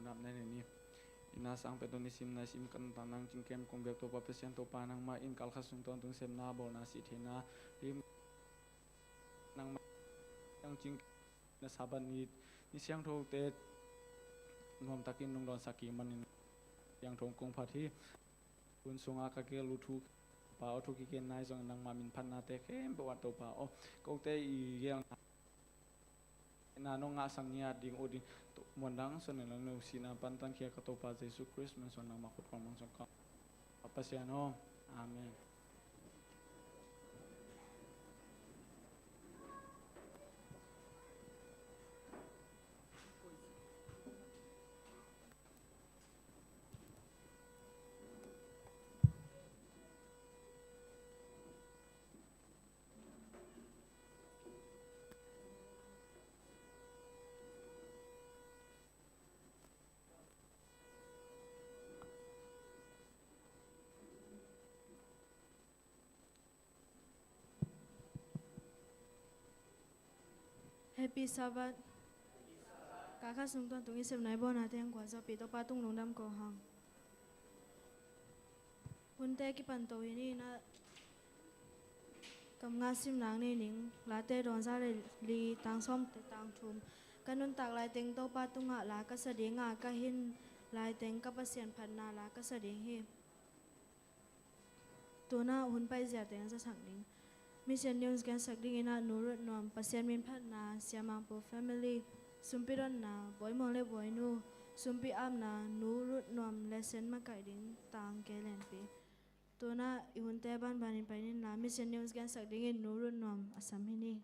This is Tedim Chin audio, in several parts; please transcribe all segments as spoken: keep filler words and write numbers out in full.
Nam ne ni. Ina sang pet ni sim nai sim kan ta nang cing kem kong biak Topa Pasian Topa nangmah in kalkhat sung tuan tung semna bawlna si thena lim nangmah yang cing na Sabat ni ni siangtho te nuam takin nung dawn sak i manin siangtho kong phat hi. Hun sunga ka gel uh thu pa aw thu kigen nai zong nangmah min phatnate khempeuh ah Topa aw kote i gel na nong ngahsak ngiat ding uh ding muan dang son nang no sina pantan khia ka Topa Jesu Khrist man son nangmah khut kong mang son ka Pasian aw. Amen. Happy Sabbath. Kalkhat sung tuan tung i sem nai bawlna teng kua zapi Topa tung lungdam ko hang. Hunte kipan to hi ni na kam nga sim nang ni ning Late dawn za le li tang sawm te tang thum. Ka nuntak lai teng Topa tungah la ka sa dinga ka hin lai teng ka Pasian phatna la ka sa ding hi. Tuna hun paizia teng zasak ding. Mission news gensak dingin ah Nu Rut Nuam Pasian min phatna, Siamangpo family, sumpi donna, Bawimaw le Bawinu, sumpi apna, Nu Rut Nuam lesson makaih ding tang ke lenpi. Tuna i hunte banbanin painin la Mission news gensak dingin Nu Rut Nuam a sam hi ni.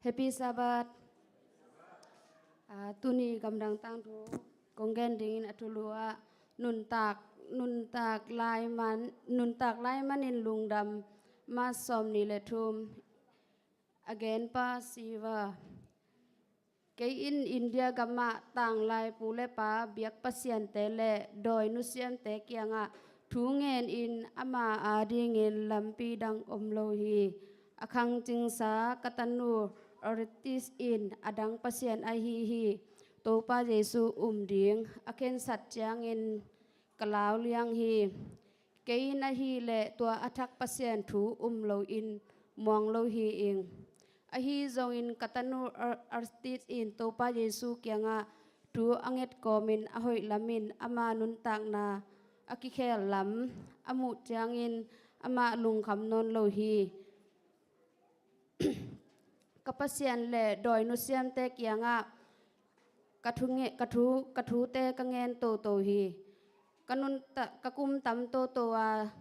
Happy Sabbath. Ah, tuni gamdang tangthu kong gen dingin a thulu ah nuntak nuntak lai man nuntak lai manin lungdam ma sawm ni le thum a genpa siva. Kei in India gamah tanglai pu le pa biak pasiante le dawi nusiamte kiangah thu ngenin ama adingin lampi dang om lo hi. A khangcingsa ka tanu Aritis in a dang pasian ahi hi. Topa Jesu um ding a khensat ciangin ka lau liang hi. Kei in ahih leh tua a thak Pasian thu um loin muang lo hi ing. Ahi zongin ka tanu Ar-, Aristis in Topa Jesu kiangah thu a nget kawmin a hoih lamin ama nuntakna a kikhel lam a muh ciangin amah lungkham nawn lo hi. Ka pasian le dawi nusiamte kiangah ka thu nge-, ka thu, ka thute ka ngen toto hi. Ka nun ta-, ka kum tam toto a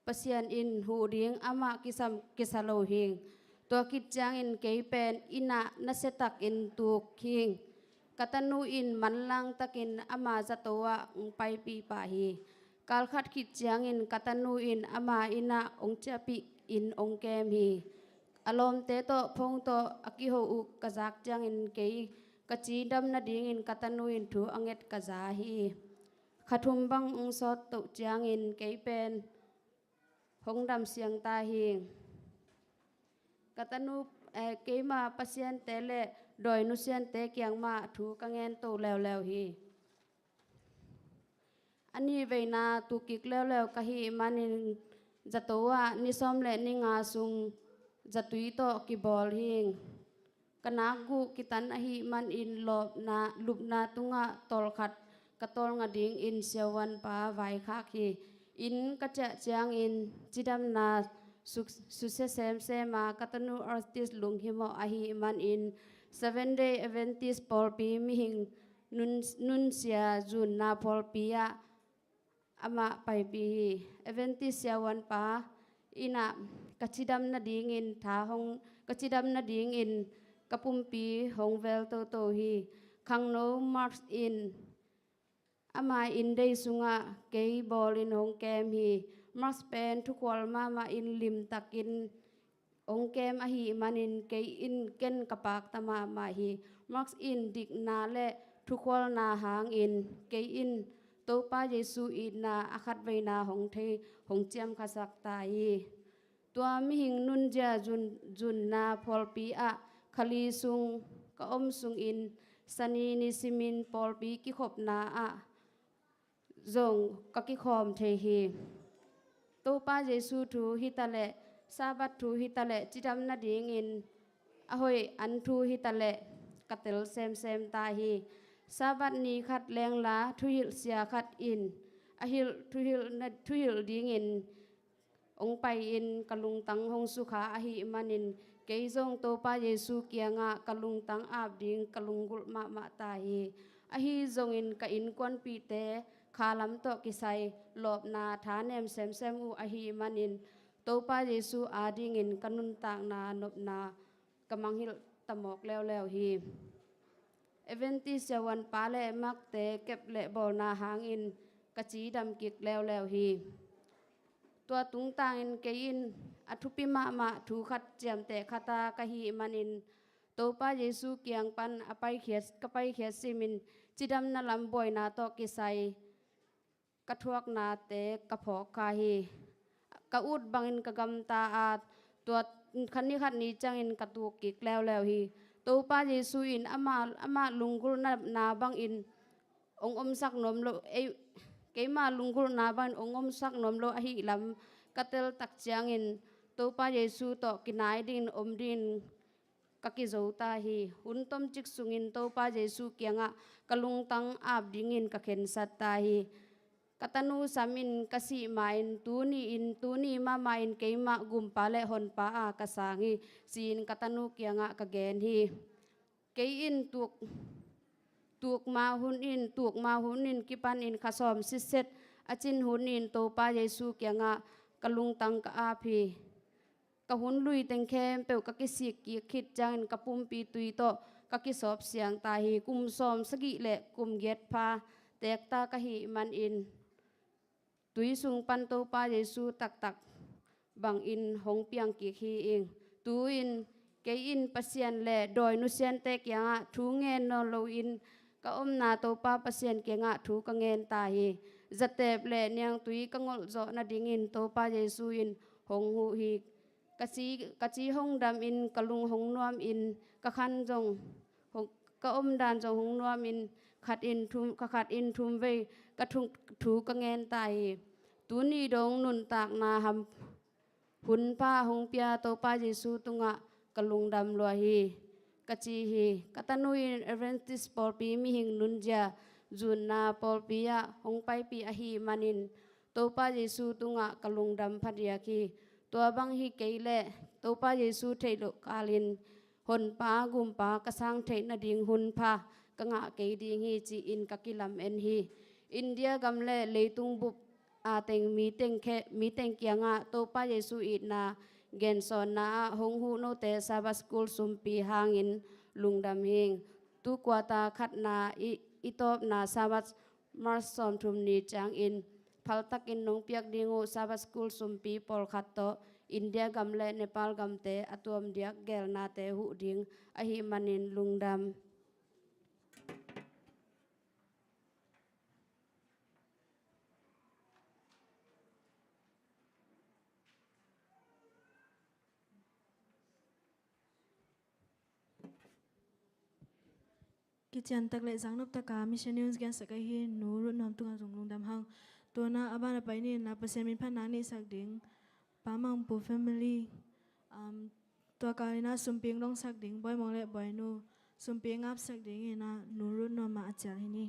Pasian in huh ding amah kisam kisa lo hing. Tua khit ciangin kei pen innah nasiatakin tuk hing. Ka tanu in manlang takin ama zato ah hong paipih pah hi. Kalkhat khit ciangin ka tanu in ama innah hong ciahpih in hong kem hi. A lawmte tawh phone tawh a kiho uh ka zak ciangin kei ka cidam nadingin ka tanu in thu a nget ka za hi. Kha thum bang hong sawt toh ciangin kei pen hong dam siang ta hi. Ka tanu, eh, keima pasiante le dawi nusiante kiang mah thu ka ngen to leuleu hi. A nih veina tuk kik leuleu ka hih manin zato ah ni sawm le ni nga sung zatui tawh kibawl hing. Ka nakguh kitan ahih manin lawpna, lupna tungah tawlkhat ka tawlnga dingin siavuanpa vaikhak hi. Inn ka ciah ciangin cidamna suk-, susia semsem a ka tanu Aristis lunghimawh ahih manin Seventh Day Adventist pawlpi mihing nun-, nunsia zunna pawlpi ah amah paipih hi. Adventist siavuanpa innah ka cidam nadingin tha hong, ka cidam nadingin ka pumpi hong vel toto hi. Khangno Mark in ama inndei sungah kei bawlin hong kem hi. Mark pen thukhual mahmah in limtakin hong kem ahih manin kei in ken ka pakta mahmah hi. Mark in dikna le thukhualna hangin kei in Topa Jesu itna a khatveina hong thei, hong ciamkhasak ta hi. Tua mihing nunzia zun, zunna pawlpi ah kha li sung ka om sungin Sani nisimin pawlpi kikhopna ah zong ka kikhawm thei hi. Topa Jesu thu hitaleh, Sabbath thu hitaleh, cidam nadingin a hoih an thu hitaleh ka tel semsem ta hi. Sabbath ni khat lengla thuhilh sia khat in a hilh, thuhilh na, thuhilh dingin hong pai-in ka lungtang hong sukha ahih manin kei zong Topa Jesu kiangah ka lungtang ap ding ka lunggulh mahmah ta hi. Ahi zongin ka innkuanpihte kha lam tawh kisai lawpna thanem semsem uh ahih manin Topa Jesu adingin ka nuntakna nopna ka mangngilh ta mawk leuleu hi. Adventist siavuanpa le makte kep le bawlna hangin ka cidam kik leuleu hi. Tua tungtangin kei in a thupi mahmah thu khat ciamteh kha ta ka hih manin Topa Jesu kiang pan a paikhiat, ka paikhiat simin cidamna lam buaina tawh kisai ka thuaknate ka phawk kha hi. Ka ut bangin ka gamta a, tua khat ni khat ni ciangin ka tuk kik leuleu hi. Topa Jesu in amah, amah lunggulhna bangin hong omsak nuam lo, ei, keima lunggulhna bangin hong omsak nuam lo ahih lam ka tel tak ciangin Topa Jesu tawh kinai dingin om dingin ka kizo ta hi. Hun tomcik sungin Topa Jesu kiangah ka lungtang ap dingin ka khensat ta hi. Ka tanu sam in ka sih ma-in tuni in, tuni mahmah in keimah gumpa le honpa a ka sang hi, ci-in ka tanu kiangah ka gen hi. Kei in tuk, tuk ma hun in, tuk ma hun in kipan in kha sawm sitset a cin hun in Topa Jesu kiangah ka lungtang ka ap hi. Ka hun lui teng khempeuh ka kisik kik khit ciangin ka pumpi tui tawh ka kisawp siang ta hi. Kum sawm sagih le kum giat pha teek ta ka hih manin tui sung pan Topa Jesu taktak bangin hong piang kik hi ing. Tu-in kei in Pasian le dawi nusiante kiangah thu ngen nawn loin ka omna Topa Pasian kiangah thu ka ngen ta hi. Zatep le niangtui ka ngolh zawh nadingin Topa Jesu in hong huh hi. Ka ci, ka ci hong dam in, ka lung hong nuam in, ka khan zong hong, ka omdan zong hong nuam in, khat in thum, ka khat in thum vei ka thu, thu ka ngen ta hi. Tuni dong nuntakna ham, hun pha hong pia Topa Jesu tungah ka lungdam lua hi, ka ci hi. Ka tanu in Adventist pawlpi mihing nunzia zunna pawlpi ah hong paipih ahih manin Topa Jesu tungah ka lungdam phadiak hi. Tua bang hi kei leh Topa Jesu theih loh kalin honpa gumpa ka sang theih nading hun pha ka ngah kei ding hi, ci-in ka kilamen hi. India gam le leitung bup a teng mi teng khe, mi teng kiangah Topa Jesu itna gensawnna ah hong huh note Sabbath School sumpi hangin lungdam hing. Tu kuata khatna i, i tawpna Sabbath March sawmthum ni ciangin phaltakin nong piak ding uh Sabbath School sumpi pawlkhat tawh India gam le Nepal gamte a tuam diak gelnate huh ding ahih manin lungdam. Kician tak le zangnop taka Mission News gensak ahi Nu Ruth Nuam tungah zong lungdam hang. Tuana a ban a pai ni-in a Pasian min phatna nihsak ding Pa Mangpu family, um, tua kalina sumpi dongsak ding Bawi Mong le Bawi Nu, sumpi ngapsak dingin a Nu Ruth Nuam ah a cial hi ni.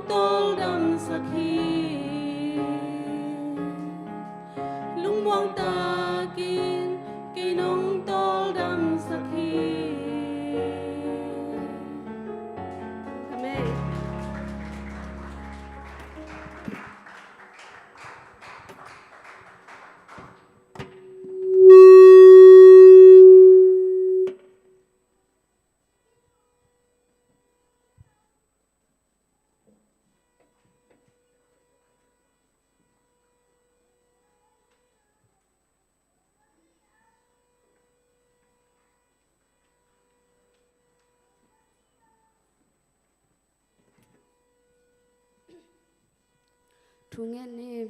Tawldamsak hi. Lungmuang takin kei nong tawldamsak hi. Amen. Thungen ni.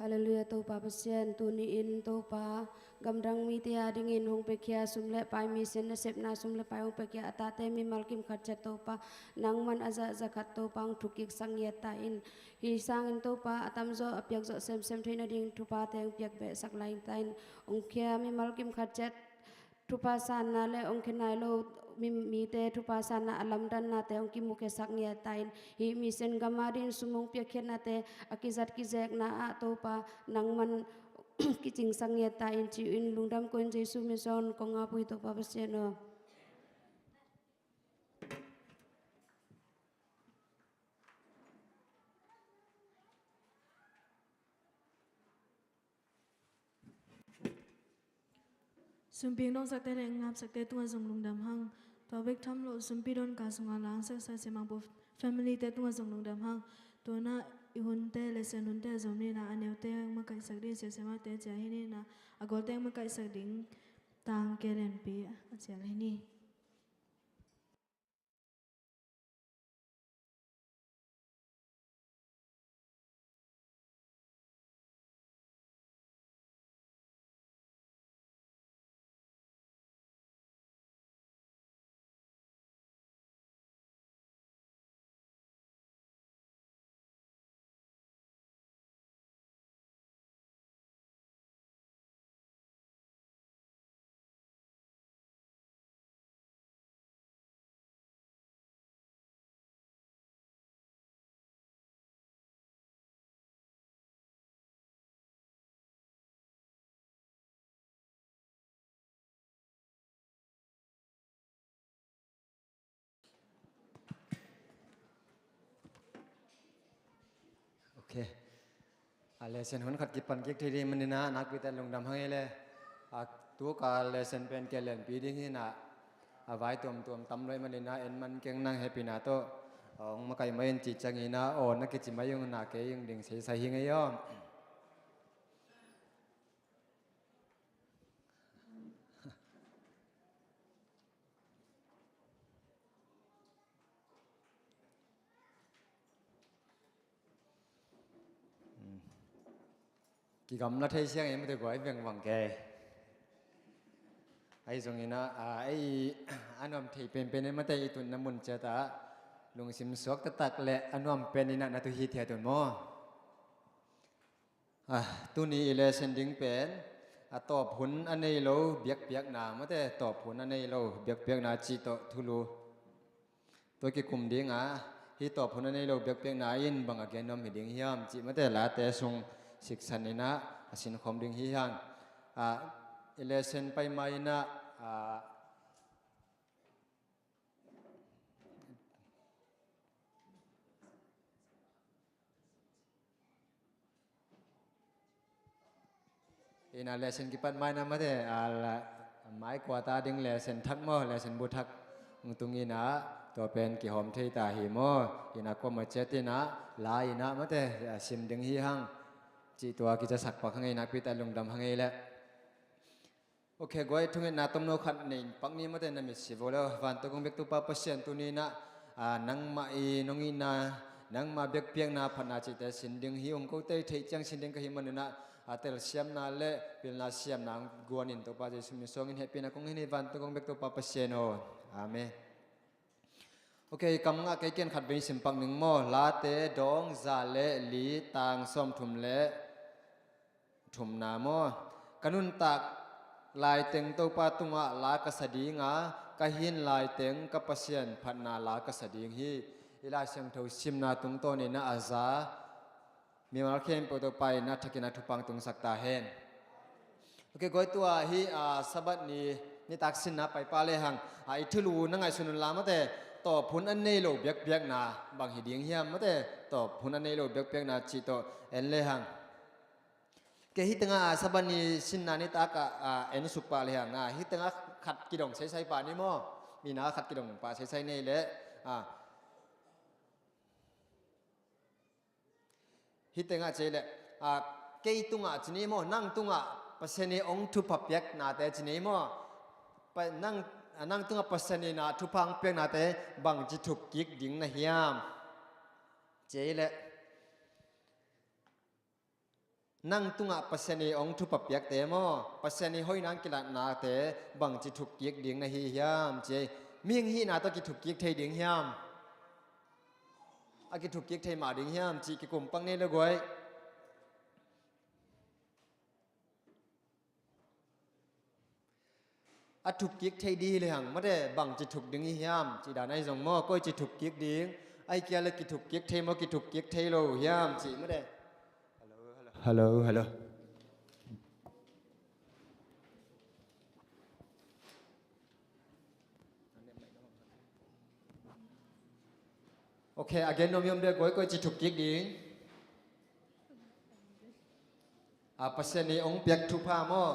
Halleluiah, Topa Pasian, tuni-in Topa, gamdang mite adingin hong piakhia sum le pai, mission nasepna sum le pai hong piakhia a tate mimal kim khat ciat Topa, nangman a zah za khat Topa hong thukkik sak ngiat ta in. Hih sangin Topa, a tamzaw a piakzawh semsem theih nading thuphate hong piak behsak lai ta in. Hong khia mimal kim khat ciat thupha sanna le hong khia nai lo mi, mite thupha sanna a lamdannate hong kimukhia sak ngiat ta in. Hih mission gam adingin sum hong piakkhiatnate a kizat kizekna ah Topa, nangman kicingsak ngiat ta in, ci-in lungdam ko in Jesu min suangin kong ap uh hi, Topa Pasian aw. Sumpi hong dawngsakte le hong ngapsakte tungah zong lungdam hang. Tua bek tham lo, sumpi dawn ka sungah la hong saksa Siamangpu family-te tungah zong lungdam hang. Tua in ah i hunte, lesson hunte zong ni in ah, a neute hong makaihsak ding Sia Siamate ciah hi ni in ah, a gualte hong makaihsak ding Tang Ke Lianpi a ciah lai hi ni. Ok. A lesson hun khat kipan kik thei ding manin ah, nakpi tak lungdam hang ei le. A, tu ka lesson pen Ke Lianpi ding hi in ah, a vai tuamtuam tam lo ahih manin ah, en man keng, nang hehpihna tawh hong makaih mah in cih ciangin ah, aw na kici mah ung in ah, kei ung ding seisai hi ing ei aw. Kigamla thei siang ei mate guai vengvang kei. Ahi zongin ah, a, ei a nuam thei penpen ei mate i tunna mun ciat ah lungsim suak taktak le a nuam pen in ah na tu hithiat un maw. A, tuni i lesson ding pen, a, tawp hun a nei lo biakpiakna, mate, tawp hun a nei lo biakpiakna cih tawh thulu. Tua kikum ding a, hih tawp hun a nei lo biakpiakna in bang a gen nuam hi ding hiam cih, mate, Late sung siksan in ah a sinkhawm ding hi hang. A, i lesson pai ma in ah, a, Ina lesson kipat mai na mate, a, la, mai kua ta ding lesson thak maw, lesson bu thak hong tung in ah, tua pen kihawm thei ta hi maw. Ina kuamah ciat in ah, la in ah mate, a, sim ding hi hang. Cih tua kicasak pak hang ei, nakpi tak lungdam hang ei leh. Ok, guai, thungetna tomno khat nei pak ni mate, na mit si vo le. Vantung kong bek Topa Pasian, tuni in ah, a, nangmah i nong itna, nangmah biakpiakna phatna cihte sin ding hi ung, kote theih ciang sin ding ka hih manin ah, a, telsiamna le pilna siamna guan in Topa Jesu min suangin hehpihna kong ngen hi, vantung kong bek Topa Pasian aw. Amen. Ok, kam ngah kei ken khat vei sim pak ning maw, Late dawng za le li tang sawmthum le thumna maw. Ka nuntak laiteng Topa tungah la ka sa ding a, ka hin laiteng ka Pasian phatna la ka sa ding hi. Hih Lai Siangtho simna tungtawn in a za mimal khempeuh tawh pai in a thakin a thupha tungsak ta hen. Ok, guai, tua hi, ah, Sabbath ni nitak sinna pai pah lehang, ah, i thulu na ngaihsun un la mate, tawp hun a nei lo biakpiakna bang hi ding hiam mate, tawp hun a nei lo biakpiakna cih tawh en lehang. Kei hih tengah, ah, Sabbath ni sinna nitak ah, ah, en suk pah lehang, ah, hih tengah khat kidong seisai pah ni maw? Mina khat kidong pah seisai nei leh, ah, hih tengah ci leh, ah, kei tungah ci ni maw, nang tungah Pasian i hong thupha piaknate ci ni maw, pa-, nang, ah, nang tungah Pasian in a thupha hong piaknate bangci thuk kik ding na hiam? Ci leh, nang tungah Pasian i hong thupha piakte maw, Pasian i hoihna hong kilatnate bangci thuk kik ding na hi hiam ci. Mihing hihna tawh kithuk kik thei ding hiam? A kithuk kik thei mah ding hiam cih kikum pak ni le guai. A thuk kik thei ding hi lehang mate, bangci thuk ding hi hiam cih dan ahi zong maw, koi ci thuk kik ding, ahih kei leh kithuk kik thei maw, kithuk kik thei lo hiam cih mate. Hello, hello. Ok, a gen nuam i om dia guai, koi ci thuk kik ding. A, Pasian i hong piak thupha maw?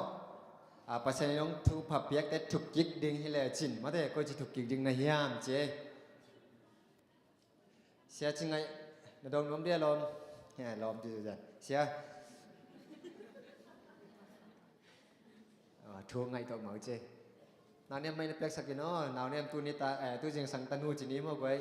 A, Pasian i hong thupha piakte thuk kik ding hi lecin mate, koi ci thuk kik ding na hiam ci. Sia Ci Ngaih, na dong nuam dia lawm? He, lawm ci zan. Sia. A, thu ngaih tawh mau ci. Nau niam mai na piaksak in aw, nau niam tu ni ta, eh, tu zingsang ta nu ci ni maw guai.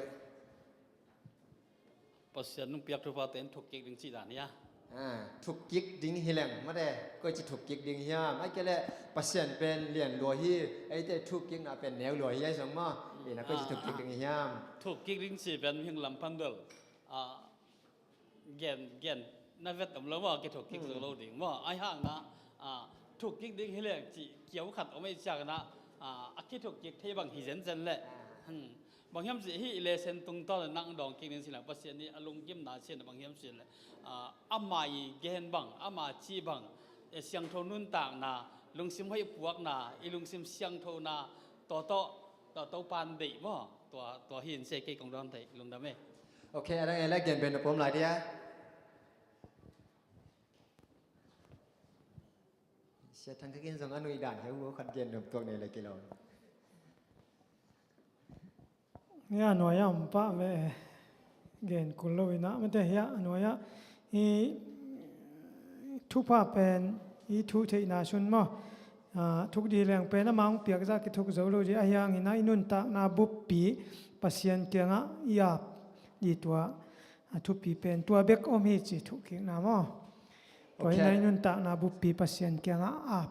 Pasian hong piak thuphate in thuk kik ding cih dan hi a. Ah, thuk kik ding hi leng mate, koi ci thuk kik ding hiam? Ahih kei leh Pasian pen lian lua hi, eite thuk kikna pen neu lua hi ahi zong maw. Ina koi ci thuk kik ding hiam? Thuk kik ding cih pen mihing lam pan bel, ah, gen, gen na vet om lo maw, kithuk kik zo lo ding maw. Ahi hang na, ah, thuk kik ding hi leng cih kiau khat om ahih ciangin ah, ah, a kithuk kik thei bang hi zenzen leh. Hmm. Bang hiam cih hih lesson tungtawn in nang dawng kik ning ci leng, Pasian i a lungkimna ci-in bang hiam cih leh, ah, ama i gen bang, ama ci bang, eh, siangtho nuntakna, lungsim hoih puakna, i lungsim siangthona, tua tawh, tua Topa'n deih maw? Tua, tua hi in ci kei kong dawng thei, lungdam e. Ok, a dang e leh gen beh na pom lai dia. Sia Thang Kik in zong a nuih dan hi a, uh, khat gen nuam tuak nei leh kilawm. Hia nuai a om pah ve, gen kul lo ina mate hia nuai a. I thupha pen i thu theihna sun maw, ah, thuk dih leng pen ama hong piak zah kithuk zo lo dih, ahi hangin ah i nuntakna buppi Pasian kiangah i ap dih tua, ah, thupi pen tua bek om hi ci thuk kikna maw. Tua ina i nuntakna buppi Pasian kiangah ap.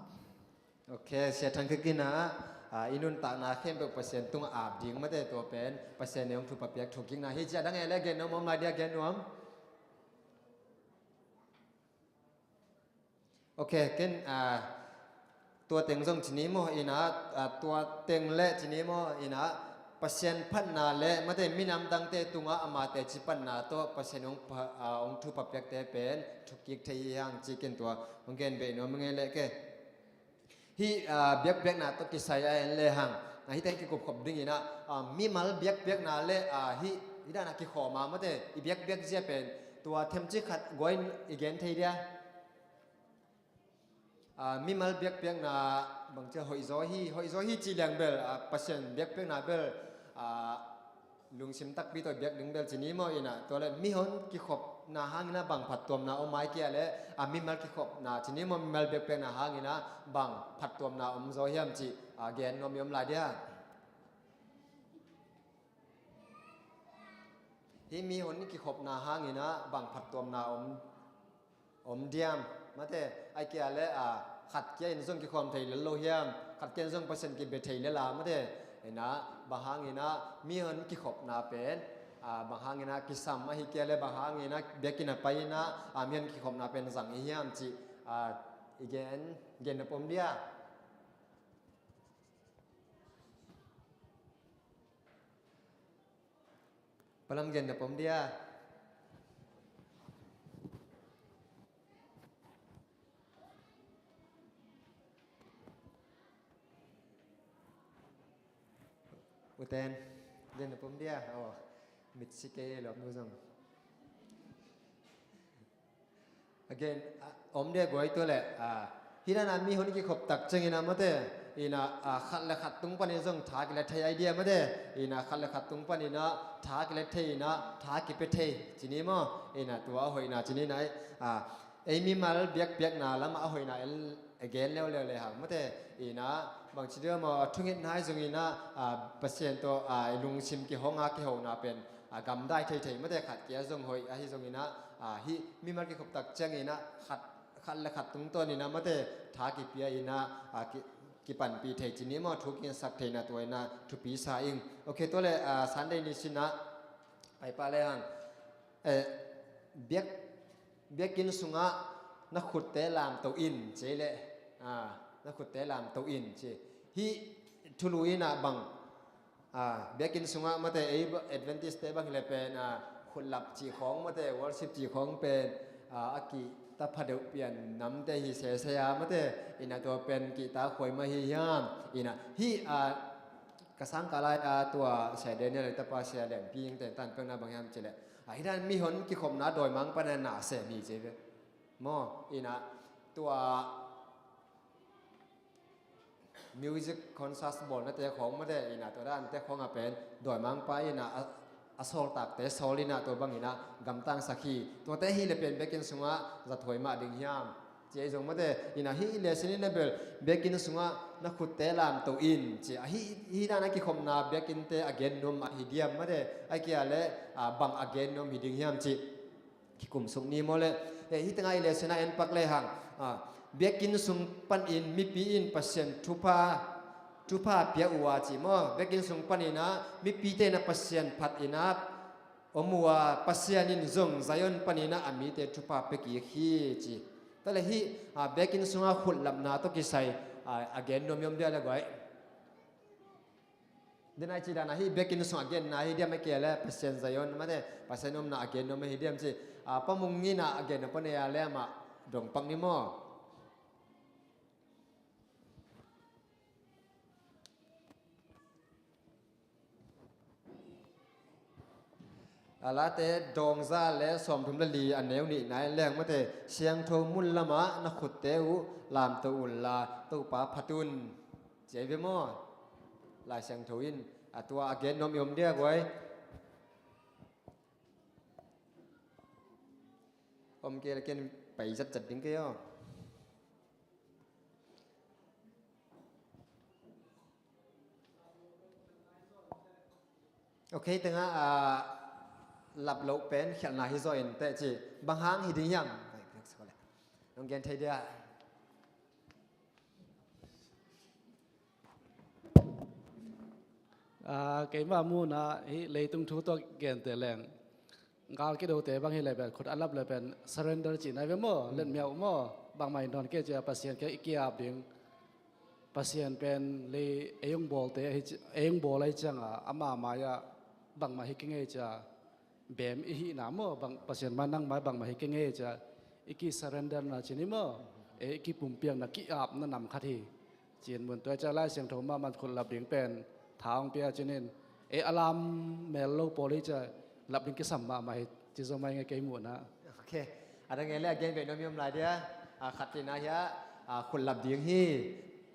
Ok, Sia Thang Kik in ah, ah, i nuntakna khempeuh Pasian tungah ap ding mate, tua pen Pasian i hong thupha piak thuk kikna hi ci a, dang e leh gen nuam om lai dia, gen nuam. Ok, ken, ah, tua teng zong ci ni maw, ina, ah, tua teng leh ci ni maw, ina, Pasian phatna leh mate minam dangte tungah ama teci phatna tawh Pasian hong pha-, ah, hong thupha piakte pen thuk kik thei hi hang ci ken tua hong gen beh nuam ing e leh ke. Hih, ah, biakpiakna tawh kisai a en lehang, ah, hih teng kikupkhop dingin ah, ah, mimal biakpiakna leh, ah, hih, hih dan a kikhawm a mate, i biakpiak zia pen tua themcik khat guai in i gen thei dia. Ah, mimal biakpiakna bangci a hoihzaw hi, hoihzaw hi cih leng bel, ah, Pasian biakpiakna bel, ah, lungsim takpi tawh biak ding bel ci ni maw, ina tua leh mihon kikhopna hangin ah bang phattuamna om, ahih kei leh, ah, mimal kikhopna ci ni maw, mimal biakpiakna hangin ah bang phattuamna om zaw hiam cih, ah, gen nuam i om lai dia. Hih mihon i kikhopna hangin ah bang phattuamna om om diam mate, ahih kei leh, ah, khat kia in zong kikhawm thei lel lo hiam, khat kia in zong Pasian kibe thei lel a mate, ina, bang hangin ah mihon kikhopna pen, ah, bang hangin ah kisam, ahih kei leh bang hangin ah biakinn a pai in ah, ah, mihon kikhopna pen zang i hiam cih, ah, i gen, gen na pom dia. Palam gen na pom dia. Uten, gen na pom dia. Oh, mit si kei lop nu zong. Again, ah, om dia guai tu le, ah, hi dan a mihon kikhop tak ciangin a mate, ina, ah, khat le khat tung panin zong tha kilet thei ai dia mate, ina khat le khat tung panin a tha kilet thei ina tha kipia thei, ci ni maw, ina tua a hoihna ci ni nai, ah, ei mimal biakpiakna lam a hoihna el, a gen leuleu le hang mate, ina bangci dia maw, thungetna hi zong ina, ah, Pasian tawh, ah, lungsim kihong a kihona pen, ah, gamdai theithei mate, khat kia zong hoih ahi zong ina, ah, hih mimal kikhop tak ciangin a khat, khat le khat tungtawn ina mate tha kipia ina, ah, ki, kipanpih thei ci ni maw, thu kinsak theihna tua ina thupi sa ing. Ok, tua le, ah, Sunday ni sin a pai pa le hang, eh, biak, biakinn sungah na khutte lamto in ci le, ah, na khutte lamto in ci. Hih thulu ina bang, ah, biakinn sungah mate ei Adventist te bang hi le pen, ah, khutlap cih khawng mate worship cih khawng pen, ah, a kihta phadeuh pian namte hi sese a mate, ina tua pen kihta khuai mah hi hiam, ina hih, ah, ka sangkah lai a tua Sia Daniel le tapa Sia Lian Pi Ing te tan pekna bang hiam ci le, ah, hi dan mihon kikhopna dawimangpa na na sem hi ci ve. Maw, ina tua music concert bawlnate khawng mate ina tua dante khawng a pen dawimangpa ina a, a sawltakte sawl ina tua bang ina gamtangsak hi. Tuate hi le pen biakinn sungah zathuai mah ding hiam ci ahi zong mate, ina hih le sin ina bel biakinn sungah na khutte lamto in ci a hih, hih dan a kikhopna biakinnte a gen nuam ahi diam mate, a kia le, ah, bang a gen nuam hi ding hiam ci. Kikum suk ni maw le, eh, hih tengah i le sin a en pak le hang, ah, biakinn sung panin mipi in Pasian thupha, thupha pia uh a ci maw, biakinn sung panin a mipite na Pasian phat ina om uh a, Pasian in zong Zion panin a a mite thupha pia kik hi ci. Tua le hih, ah, biakinn sungah khutlapna tawh kisai, ah, a gen nuam i om dia le guai. Denai ci dan a hih biakinn sung a genna hi diam a kia le Pasian Zion mate Pasian omna a gen nuam hi diam ci. Ah, Pa Mung in a gen nuam pan a le amah dong pak ni maw. A Late dawng za le sawmthum le li a neu nih nai leng mate siangtho mun lamah na khutte uh lamto unla Topa phat un. Ci ai ve maw? Lai Siangtho in a tua a gen nuam i om dia guai. Om kei le ken pai zatzat ding kei aw. Ok, tengah, ah, lap loh pen khialhna hi zaw in teh ci. Bang hang hi ding hiam? Nong gen thei dia. Ah, keimah munah hih leitung thu tawh gente leng gal kidote bang hi le pen khut a lap le pen surrender cihna ve maw, letmia uh maw, bangmah in nawn kei cia Pasian kiang i kiap ding. Pasian pen lei ei hong bawlte ahi ci-, ei hong bawl ahi cianga ama mai-ah bangmah hi kei ngei cia bem i hihna maw, bang Pasian mai nang mai bangmah hi kei ngei cia i ki surrender na cin hi maw, ei i kipumpiakna ki-apna nam khat hi. Cin mun tua cia Lai Siangtho mahmah khut lap ding pen tha hong pia cinin ei a lam mel lo pawl hi cia lap ding kisam mahmah hi ci zo mai nge kei muhna. Ok. A dang e le a gen ve nuam i om lai dia. A khat ina hia, a khut lap ding hi.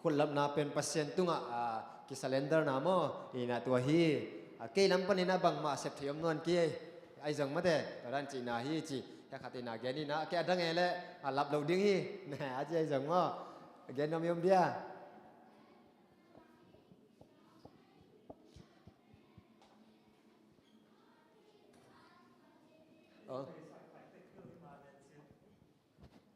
Khut lapna pen Pasian tungah, a, kisurrender na maw? Ina tua hi. A kei lam pan ina bangmah sep thei om nuam kei. Ai zong mate, tua dan cihna hi ci. Hia khat ina gen ina, kei a dang e le, a lap lo ding hi. Ne, a ci ai zong maw? A gen nuam i om dia. Oh.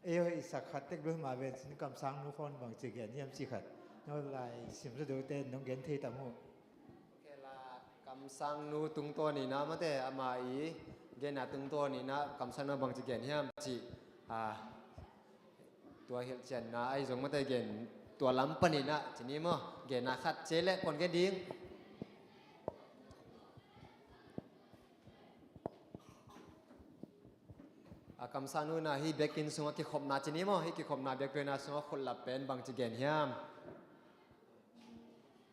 Ei, i sak khat tek bel ma ven sin kamsang nu khawng bang ci gen hiam ci khat. No lai sim sa do te nong gen thei tam hu. Ok, la kamsang nu tungtawn ina mate ama i genna tungtawn ina kamsang nu bang ci gen hiam ci. Ah, tua hilhcianna ai zong mate gen tua lam pan ina ci ni maw, genna khat ci le kon gen ding. A kamsang nuna hih biakinn sungah kikhopna ci ni maw, hih kikhopna biakpiakna sungah khutlap pen bangci gen hiam?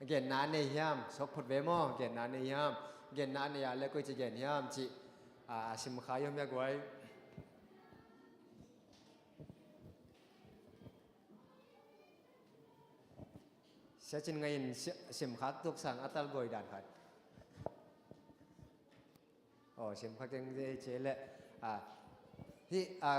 Genna nei hiam? Suak phot ve maw? Genna nei hiam? Genna nei a le koici gen hiam cih a simkhak i om hia guai? Sia Cin Ngai in si- simkhak tuksang a tal guai dan khat. Aw, simkhak keng dei ci leh. A, hih a,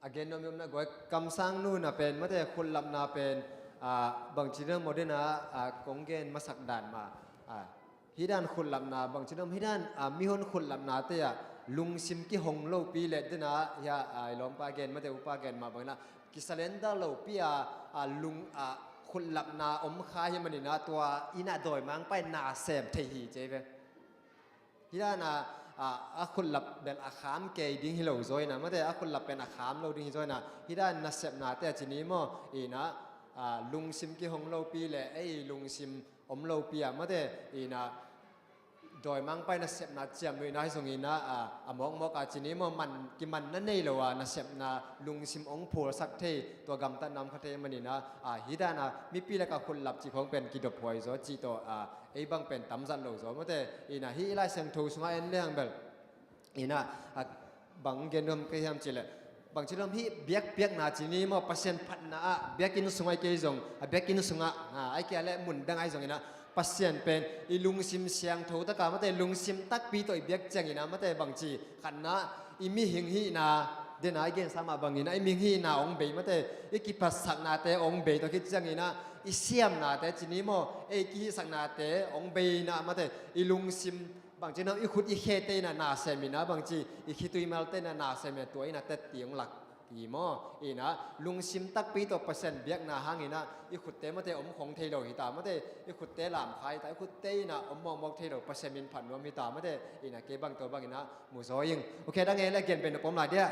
a gen nuam i om na guai, kamsang nuna pen mate khutlapna pen a, bangci dan maw dena a, kong gen masak dan mah a, hih dan khutlapna bangci dan, hih dan a, mihon khutlapnate ah lungsim kihong lopi le dena hia a, i lawmpa gen mate upa gen mah bangin a, kisalenda lopi a, a lung a, khutlapna om kha hi manin a, tua in a dawimangpa in na sem thei hi ci ve. Hih dan a, a, a khutlap bel a kham kei ding hi lo zaw in a mate, a khutlap pen a kham lo ding hi zaw in a, hih dan nasepnate a ci ni maw, in a, a, lungsim kihong lopi le ei lungsim om lopi a mate, in a, dawimangpa in nasepna ciam lo in a, hih zong in a, a, a mawkmawk a ci ni maw, man, kimanna nei lo a nasepna lungsim ong phulsak thei, tua gamtatna om kha thei manin a, a, hih dan a mipi lak a khutlap cih khawng pen kidophuai zaw cih tawh a, ei bang pen tamzat lo zaw mate, in a, hih i Lai Siangtho sungah en lehang bel, in a, a, bang gen nuam ka hiam cih leh, bangci lawm hih biakpiakna ci ni maw, Pasian phatna ah biakinn sungah i kei zong a, biakinn sungah a, ai kia leh mun dang ai zong in a, Pasian pen i lungsim siangtho taka mate, lungsim takpi tawh i biak ciangin a mate, bangci khatna, i mihing hihna, dena i gensa mah bangin a, i mihing hihna ong bei mate, i kiphatsaknate ong bei, tua khit ciangin a, i siamnate ci ni maw, ei kihihsaknate ong bei in a mate, i lungsim bangci nam i khut i khete in a na sem in a, bangci i khitui malte in a na sem in a, tua in a tetti ong lak hi maw, in a lungsim takpi tawh Pasian biakna hangin a, i khutte mate om khong thei lo hi ta mate, i khutte lamkha hi ta, i khutte in a om mawkmawk thei lo, Pasian min phat nuam hi ta mate, in a kei bang tua bangin a mu zaw ing. Ok, dang e le gen pen na pom lai dia.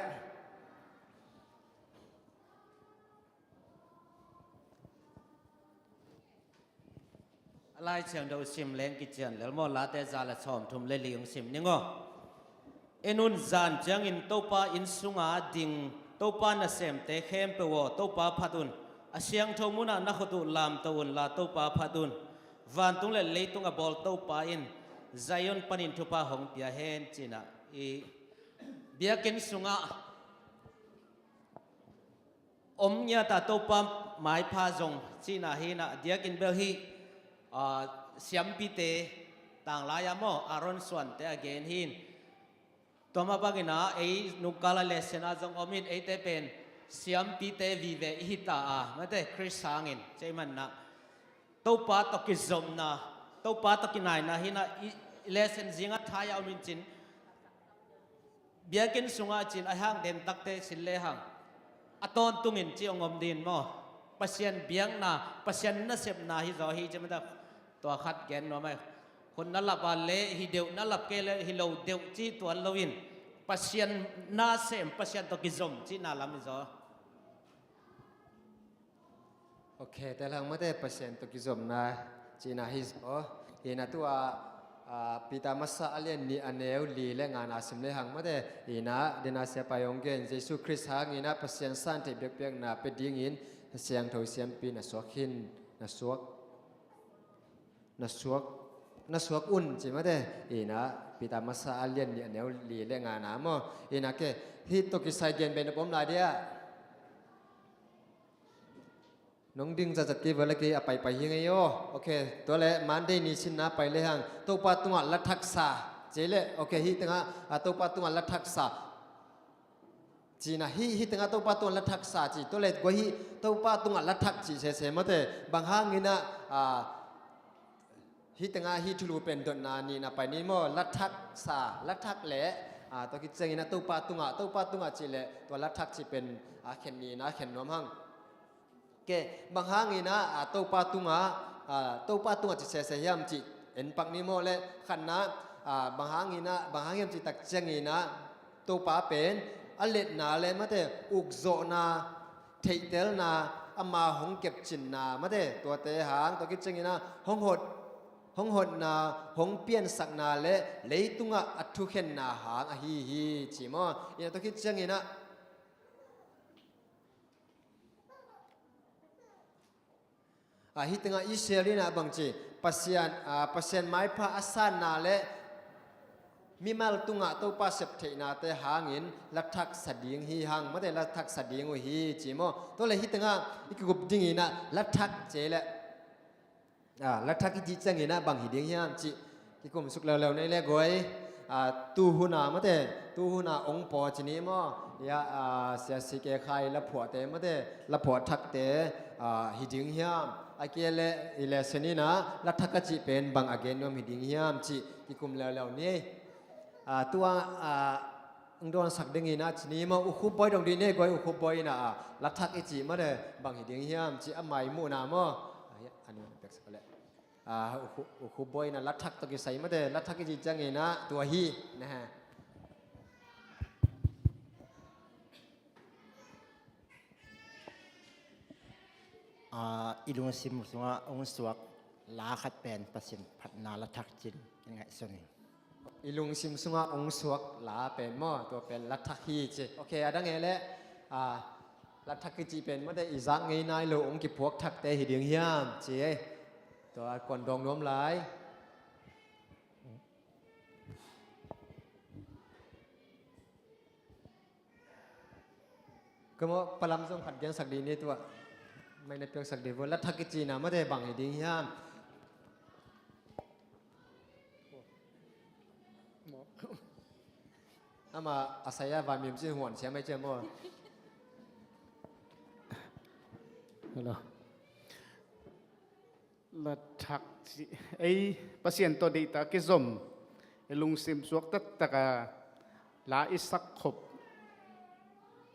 A Lai Siangtho sim leng kician lel maw, Late za le sawmthum le li ong sim ning aw. En un, zan ciangin Topa inn sunga ding Topa nasemte khempeuh aw, Topa phat un. A siangtho munah na khut uh lamto unla Topa phat un. Vantung le leitung a bawl Topa in Zion panin thupha hong pia hen, ci-in ah i biakinn sungah om ngiat a, Topa maipha zong cihna hi-in ah, a diakin bel hih, ah, siampite, tanglai-a maw, Aaron suante a gen hi-in. Tua mah bangin ah ei nungkal a lesson ah zong om in, eite pen siampite vive i hi ta a, mate, Khrist hangin, cih manin ah Topa tawh kizopna, Topa tawh kinaina hi-in ah, i lesson zing a thai a om in cin, biakinn sungah cin a hang demtakte sin lehang a tawntungin ci hong om ding maw? Pasian biakna, Pasian nasepna hi zaw hi ci mah ta. Tua khat gen nuam ai. Khut na lap a leh hi deuh, na lap kei leh hi lo deuh ci tuan loin, Pasian nasem, Pasian tawh kizom cihna lam hi zaw. Ok, tel hang mate, Pasian tawh kizopna cihna hi zaw. Hi-in ah tua, ah, Peter masa a lian nih a neu li le ngana sim le hang mate. Hi-in ah dena siapa hong gen, Jesu Khrist hangin ah Pasian santheih biakpiakna pia dingin siangtho siampi na suak hin, na suak, na suak, na suak un ci mate. Hi-in ah Peter masa a lian nih a neu li le ngana maw. Hi-in ah ke, hih tawh kisai gen bei na pom lai dia. Nong ding zatzat kei vel a, kei a paipai hi ngei aw. Ok, tua leh Monday ni sinna pai le hang, Topa tungah la thaksa. Ci leh, ok, hih tengah, ah, Topa tungah la thaksa. Cihna hih, hih tengah Topa tungah la thaksa ci. Tua leh guai hih Topa tungah la thak ci sese mate. Bang hangin ah, ah, hih tengah hih thulu pen dotna nihna pai ni maw, la thaksa, la thak leh, ah, tua khit ciangin ah Topa tungah, Topa tungah cih leh, tua la thak cih pen, ah, khen nihna, khen nuam hang. Ke, bang hangin ah, ah, Topa tungah, ah, Topa tungah ci sese hiam cih en pak ni maw leh, khatna, ah, bang hangin ah, bang hang hiam cih tak ciangin ah, Topa pen a letna le mate ukzawhna, theihtelna, ama hong kepcinna mate, tuate hang, tua khit ciangin ah hong hot, hong hotna, hong piansakna le leitungah a thukhenna hang ahi hi ci maw? Ina tua khit cianginah a, hih tengah Israel inah bangci Pasian, a, Pasian maipha a sanna le mimal tungah Topa septheihnate hangin lathak sa ding hi hang, mate lathak sa ding uh hi ci maw? Tua le hih tengah i kikup dinginah lathak ci le, a, lathak i cih cianginah bang hi ding hiam cih kikum suk leuleu nei le guai. A, tuhuna mate, tuhuna ong paw ci ni maw? Ya, a, siasi ke khai laphuahte mate, laphuah thakte, a, hi ding hiam? A kia le i le seninah lathak a cih pen bang a gen nuam hi ding hiam cih kikum leuleu ni. A, tua, a, ang dawnsak dinginah ci ni maw? Ukhup bawi dong dih ni guai, ukhup bawi inah, a, lathak i cih mate bang hi ding hiam cih a mai muhna maw? A, ya, a nu peksak le. A, ukhu, ukhup bawi inah lathak tawh kisai mate, lathak i cih cianginah tua hi. Nehe. A, i lungsim sungah ong suak la khat pen Pasian phatna lathak cin in ngaihsun hi. I lungsim sungah ong suak la pen maw, tua pen lathak hi ci. Ok, a dang e le, a, lathak i cih pen mate i zak ngei nai lo ong kiphuak thakte hi ding hiam ci ei. Tua kuan dawng nuam lai. Kamo palam zong khat gensak dih ni tua. Mai na piaksak dih vo, lathak i cihna mate bang hi ding hiam? Ama a saya va mim cin huan siam ai ciam aw. Hello. Lathak ci ei Pasian tawh deihtak kizom, i lungsim suak taktak a la i sak khop,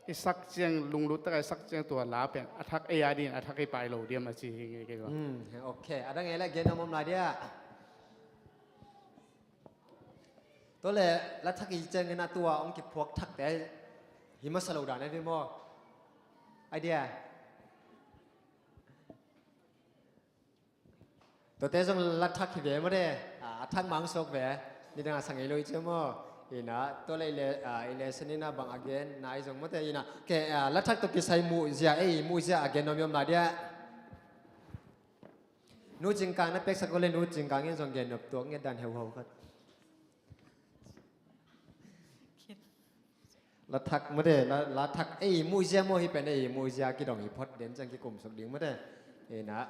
i sak ciang lunglut taka i sak ciang tua la pen a thak ei a din a thak ei pai lo diam a ci hi ngei kei. Hmm, ok. A dang ei la gen om om lai dia. Tua le lathak i ciangin a tua ong kiphuak thakte hi masa lo dan a di maw? Idea. Tuate zong lathak hi ve mate, a, a thak mang suak ve. Nidang a sa ngei lo i cia maw? Ina, tua le i le, a, i le sanina bang a gen nai zong mate ina. Ke, a, lathak tawh kisai muhzia, ei, muhzia a gen nuam i om lai dia. Nu Cingkang na peksak ko le Nu Cingkang in zong gen nop tuak nget dan heuhau khat. Lathak mate, la, lathak ei muhzia maw hi pen ei muhzia kidong hi phot den ciang kikum suk ding mate. Ina.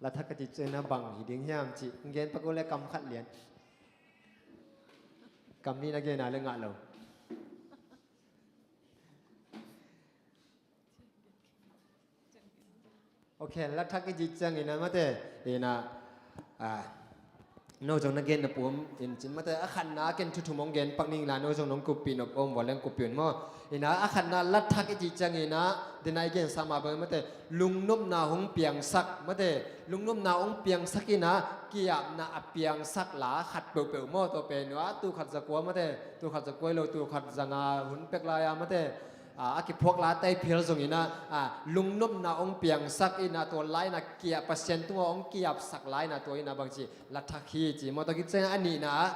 Lathak ka ci ciangin a bang hi ding hiam ci. Gen pak uh le kam khat lian. Kam nih na gen a le ngah lo. Ok, lathak i ci ciangin a mate, ina, a, no zong na gen na pum in cin mate, a khatna ken thu thum hong gen pak ning la, no zong nong kuppih nop om vua leng kuppih un maw. Ina, a khatna lathak i ci ciangin a, dena i gen sa mah bang mate, lungnopna hong piangsak mate, lungnopna hong piangsak ina, kiapna a piangsak la khat peuhpeuh maw, tua pen ua, tu khat za kua mate, tu khat za kua lo, tu khat za nga hun pek lai a mate, a, a kiphuak la tai phial zong ina, a, lungnopna ong piangsak ina tua la ina kiap Pasian tunga ong kiapsak la ina tua ina bangci lathak hi ci maw tua kiceng a nihna ah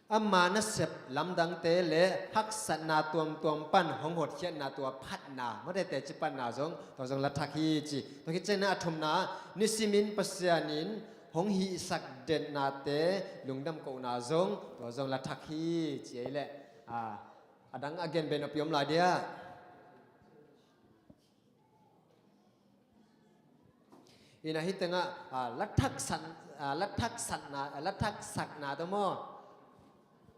ama nasep lamdangte le haksatna tuamtuam pan hong hotkhiatna tua phatna mate teci panna zong tua zong lathak hi ci tua kiceng a thumna nisimin Pasian in hong hihsak detnate lungdam kohna zong tua zong lathak hi ci ei leh, a, a dang a gen ben a piom lai dia. Ina hi tengah, a, lathak san, a, lathak satna, a, lathak sakna tawh maw?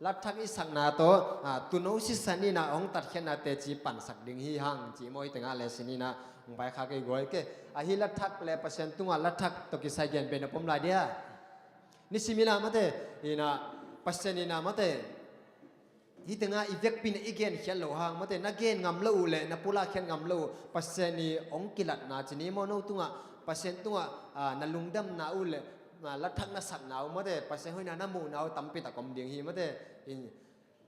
Lathak i sakna tawh, a, tuno sisan ina hong tatkhiatna teci pansak ding hi hang ci maw hi tengah le sin ina hong pai kha kei guai ke. A hi lathak le Pasian tungah lathak tawh kisai gen ben a pom lai dia. Nisimin a mate, ina Pasian ina mate. Hi tengah i vekpi na i genkhiat loh hang mate na gen ngam lo uh le na pulak khiat ngam lo uh Pasian i hong kilatna ci ni maw no tungah Pasian tungah, a, na lungdamna uh le, a, lathak na sakna uh mate Pasian hoihna na muhna uh tampi tak om ding hi mate. In,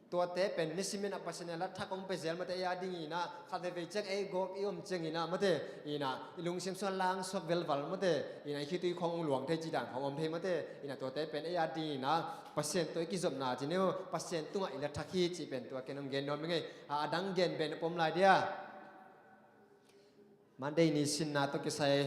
Tuate pen nisimin a Pasian in a la thak hong pia zel mate, ei a dingin a khat veivei ciang ei gawp i om ciangin a mate, in a i lungsim sungah langsuak velval mate, in a i khitui khawng hong luang thei cih dan khawng om thei mate, in a tuate pen ei a dingin a Pasian tawh i kizopna ci ni uh, Pasian tungah i la thak hi cih pen tua ken hong gen nuam ing ei. A, a dang gen pen a pom lai dia. Monday ni sinna tawh kisai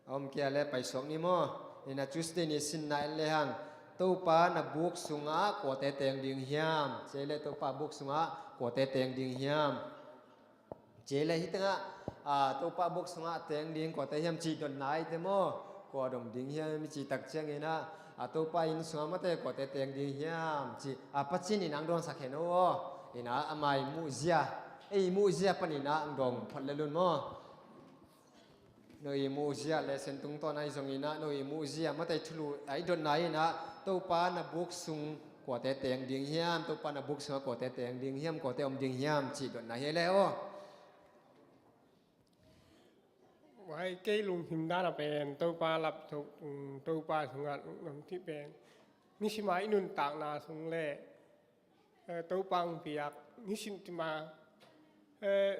a om kei a le paisuak ni maw? In a Tuesday ni sinna en lehang, Topa na buk sungah kuate teng ding hiam? Ci le Topa buk sungah kuate teng ding hiam? Ci le hih tengah, a, Topa buk sungah teng ding kuate hiam cih dotna i te maw? Kua dong ding hiam i cih tak ciangin a, a, Topa inn sungah mate kuate teng ding hiam cih, a, Pasian in ang dong sak hen aw. In a ama i muhzia, ei muhzia panin a ang dong phot le lun maw? No i muhzia le sentung tawn ahi zongin a, no i muhzia mate thulu a i dotna in a, Topa na buk sung kuate teng ding hiam, Topa na buk sungah kuate teng ding hiam, kuate om ding hiam cih dotna hi le aw. Vai kei lungsim dan a pen Topa lap tho, um, Topa sungah lungdam cih pen nisim a i nuntakna sung le, eh, Topa hong piak nisim cima, eh,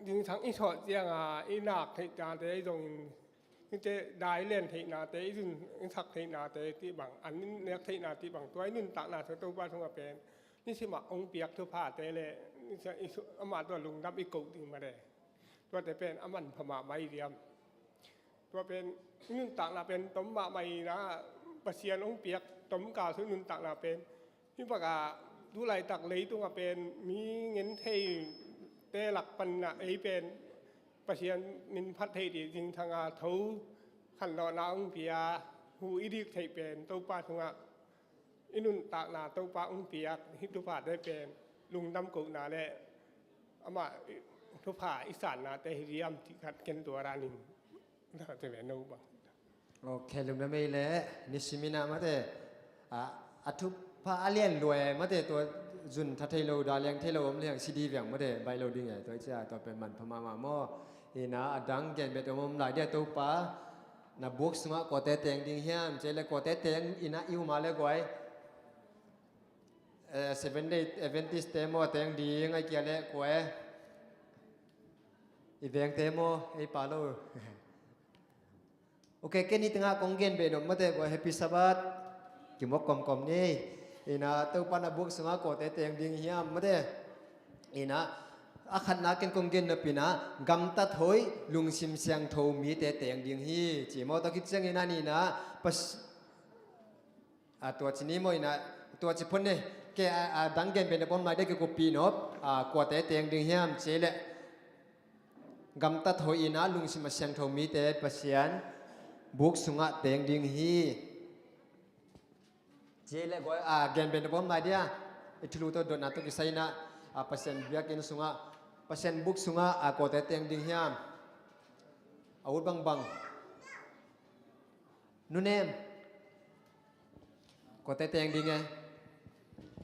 zingsang i sawh cianga i nak theihnate i zongin, hihte dai len theihnate i zun, i sak theihnate cih bang, an i nek theihna cih bang, tua i nuntakna sung Topa sungah pen nisim a hong piak thuphate le nisim i su-, amah tua lungdam i koh ding mate. Tuate pen a manpha mahmah i diam? Tua pen i nuntakna pen tom mahmah in a, Pasian hong piak tom kal sung i nuntakna pen hih bangah tu laitak leitungah pen mi ngen theite lak panin a ei pen Pasian min phat thei ding zingsang a tho khanlawhna hong pia, hu i dik theih pen Topa sungah i nuntakna Topa hong piak hih thuphate pen lungdam kohna le amah thupha i sannate hi diam cih khat ken tua danin tate ve no bang. Ok, lungdam ei le, nisimin a mate, a, a thupha a lian lua e mate, tua zun tha thei lo, da liang thei lo om liang C D viang mate, bai lo ding e, tua i cia tua pen manpha mahmah maw? In a, a dang gen bet om om lai dia Topa na buk sungah kuate teng ding hiam? Ci le kuate teng in a i um a le guai, eh, Seven Day Adventist te maw teng ding, ai kia le kua e? I veng te maw, ei pa lo. Ok, ken i tengah kong gen beh nop mate, kua Happy Sabbath. Kimawk kawmkawm ni. In a, Topa na buk sungah kuate teng ding hiam mate? In a, a khatna ken kong gen nop in a, gamtat hoih lungsim siangtho mite teng ding hi. Ci maw, tua khit ciangin a ni in a, pas, a, tua ci ni maw in a, tua ci phot ni. Ke, a, a, dang gen beh nop om lai dia, kikuppih nop, a, kuate teng ding hiam ci le, gamtat hoih in a lungsim a siangtho mite Pasian buk sungah teng ding hi. Ci le guai, a, gen beh nop om lai dia, i thulu tawh dotna tawh kisai in a, a, Pasian biakinn sungah, Pasian buk sungah, a, kuate teng ding hiam? A ut bangbang. Nunem. Kuate teng ding e.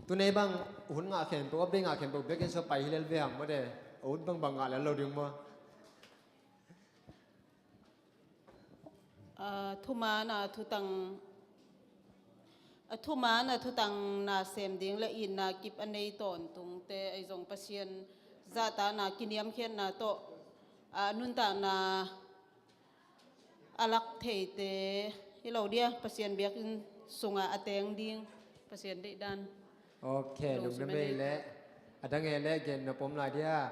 Tuni bang hun ngah khempeuh, update ngah khempeuh biakinn sung pai hi lel ve hang mate. A ut bangbang ngah lel lo ding maw? A, thuman a thutang, a thuman a thutang na sem ding le itna kip a nei tawntungte ahi zong Pasian zahtakna kiniamkhiatna tawh, a, nuntakna a lak theite hi lo dia, Pasian biakinn sungah a teng ding, Pasian deihdan. Ok, lungdam ei le. A dang e le gen nop om lai dia.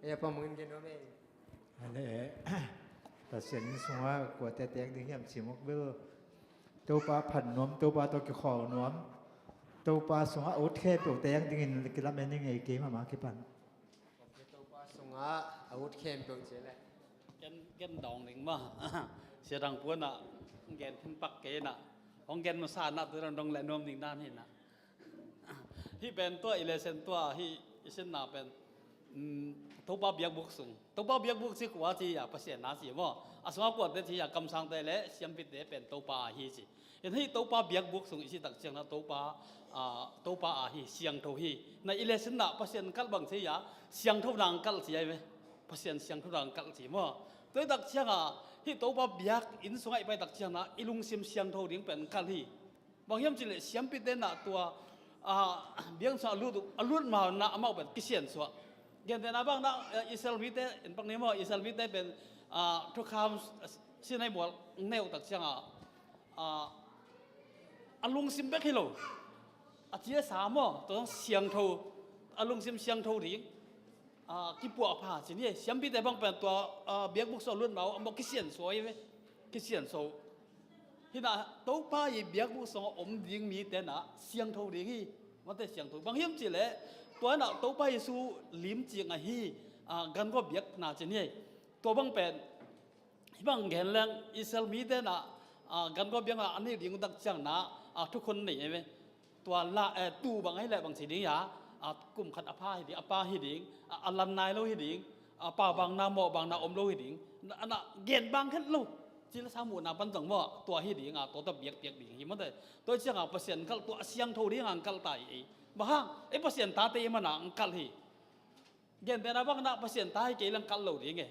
Ei a pamungin gen nop ei. A le, Pasian inn sungah kuate teng ding hiam ci mawk bel. Topa phat nuam, Topa tawh kikhawl nuam. Topa sungah a ut khempeuh teng dingin kilamen ing ei, kei mahmah kipan. Topa sungah a ut khempeuh ci le. Ken, ken dawng ding maw? Sia Dang Puan ah hong gen khin pak kei in a, hong gen masa in a, tu dang dong le nuam ding dan hi in a. Hih pen tua i lesson tua, hih i sinna pen, um, Topa biakbuk sung. Topa biakbuk ci kua ci a, Pasian na ci maw? A sungah kuate ci a, kamsangte le siampite pen Topa ahi ci. In hih Topa biakbuk sung i cih tak ciang na Topa, ah, Topa ahi, siangtho hi. Na i le sinna Pasian kalh bang ci a, siangtho nang kalh ci ai ve. Pasian siangtho nang kalh ci maw? Tua i tak ciangah hih Topa biakinn sungah i pai tak ciangah i lungsim siangtho ding pen kal hi. Bang hiam cih leh siampite nah tua, ah, biakinn sungah a lut, a lut ma nah amau pen kisiansuah. Gentehna bang nah, eh, Israel mite, en pak ni maw, Israel mite pen, ah, thukham, ah, Sinai mual neu tak ciangah, ah, a lungsim bek hi lo, a ci a sa maw, tua siangtho, a lungsim siangtho ding, ah, kipuah pha ci ni. Siampite bang pen tua, ah, biakbuk sungah lut ma uh amau kisiansuah hi ve, kisiansuah. Hi nah Topa i biakbuk sungah om ding mite nah siangtho ding hi. Mate siangtho bang hiam cih leh tua nah Topa Jesu limcing ahi, ah, gangual biakna ci ni. Tua bang pen hih bang gen leng Israel mite nah, ah, gangual biakna a neih ding uh tak ciang nah, ah, thukhun nei ei ve. Tua la, eh, tu bang ahi leh bang ci ding a, ah, kum khat a pha hi ding, a pha hi ding, ah, a lan nai lo hi ding, ah, pau bang nah, mawh bang nah om lo hi ding. Nah, nah gen bang khen lo. Cil sa muhna pan zong maw, tua hi ding, ah, tua tua biakpiak ding hi mate. Tua ciangah Pasian kal tua a siangtho ding ang kal ta ei. Bang hang, ei Pasian tate i mana ang kal hi. Gentehna bang nah Pasian ta hi kei leng kal lo ding e.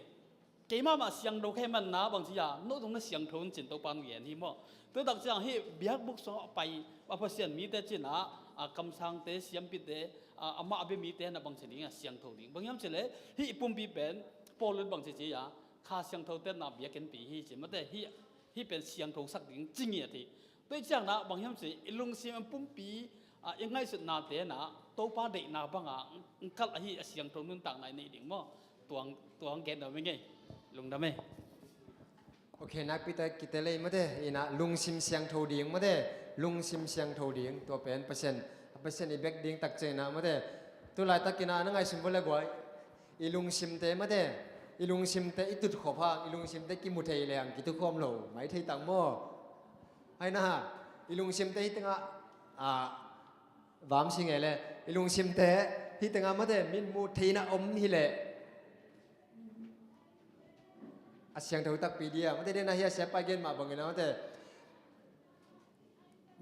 Keimah mah siangtho kei man nah bang ci a, no zong na siangtho un cin Topa in gen hi maw. Tua tak ciang hih biakbuk sungah a pai a Pasian mite ci nah, a kamsangte, siampite, a, amah a bia mite nah bang ci ding a siangtho ding. Bang hiam cih leh hih i pumpi pen Paul in bang ci ci a, Kha Siangtho tetna biakinnpi hi ci mate, hih, hih pen siangtho sak ding ci ngiat hi. Tua i ciang nah bang hiam cih leh i lungsim pumpi, ah, i ngaihsutnate nah Topa deihna bangah ang kal ahi a siangtho nuntakna i neih ding maw. Tuang, tuang gen dam i ngei. Lungdam e. Ok, nakpi tak kite lei mate, i nah lungsim siangtho ding mate, lungsim siangtho ding, tua pen Pasian, Pasian i bek ding tak ciang nah mate. Tu laitak i nah na ngaihsun bawle guai. I lungsimte mate, i lungsimte i tutkhop hang, i lungsimte kimu thei leng kitukhawm lo mai thei tak maw. Hai na, i lungsimte hih tengah, ah, vam si ngei le, i lungsimte hih tengah mate, min mu theihna om hi leh a siangtho takpi dia, mate dia na hi a siapa gen mah bangin a mate.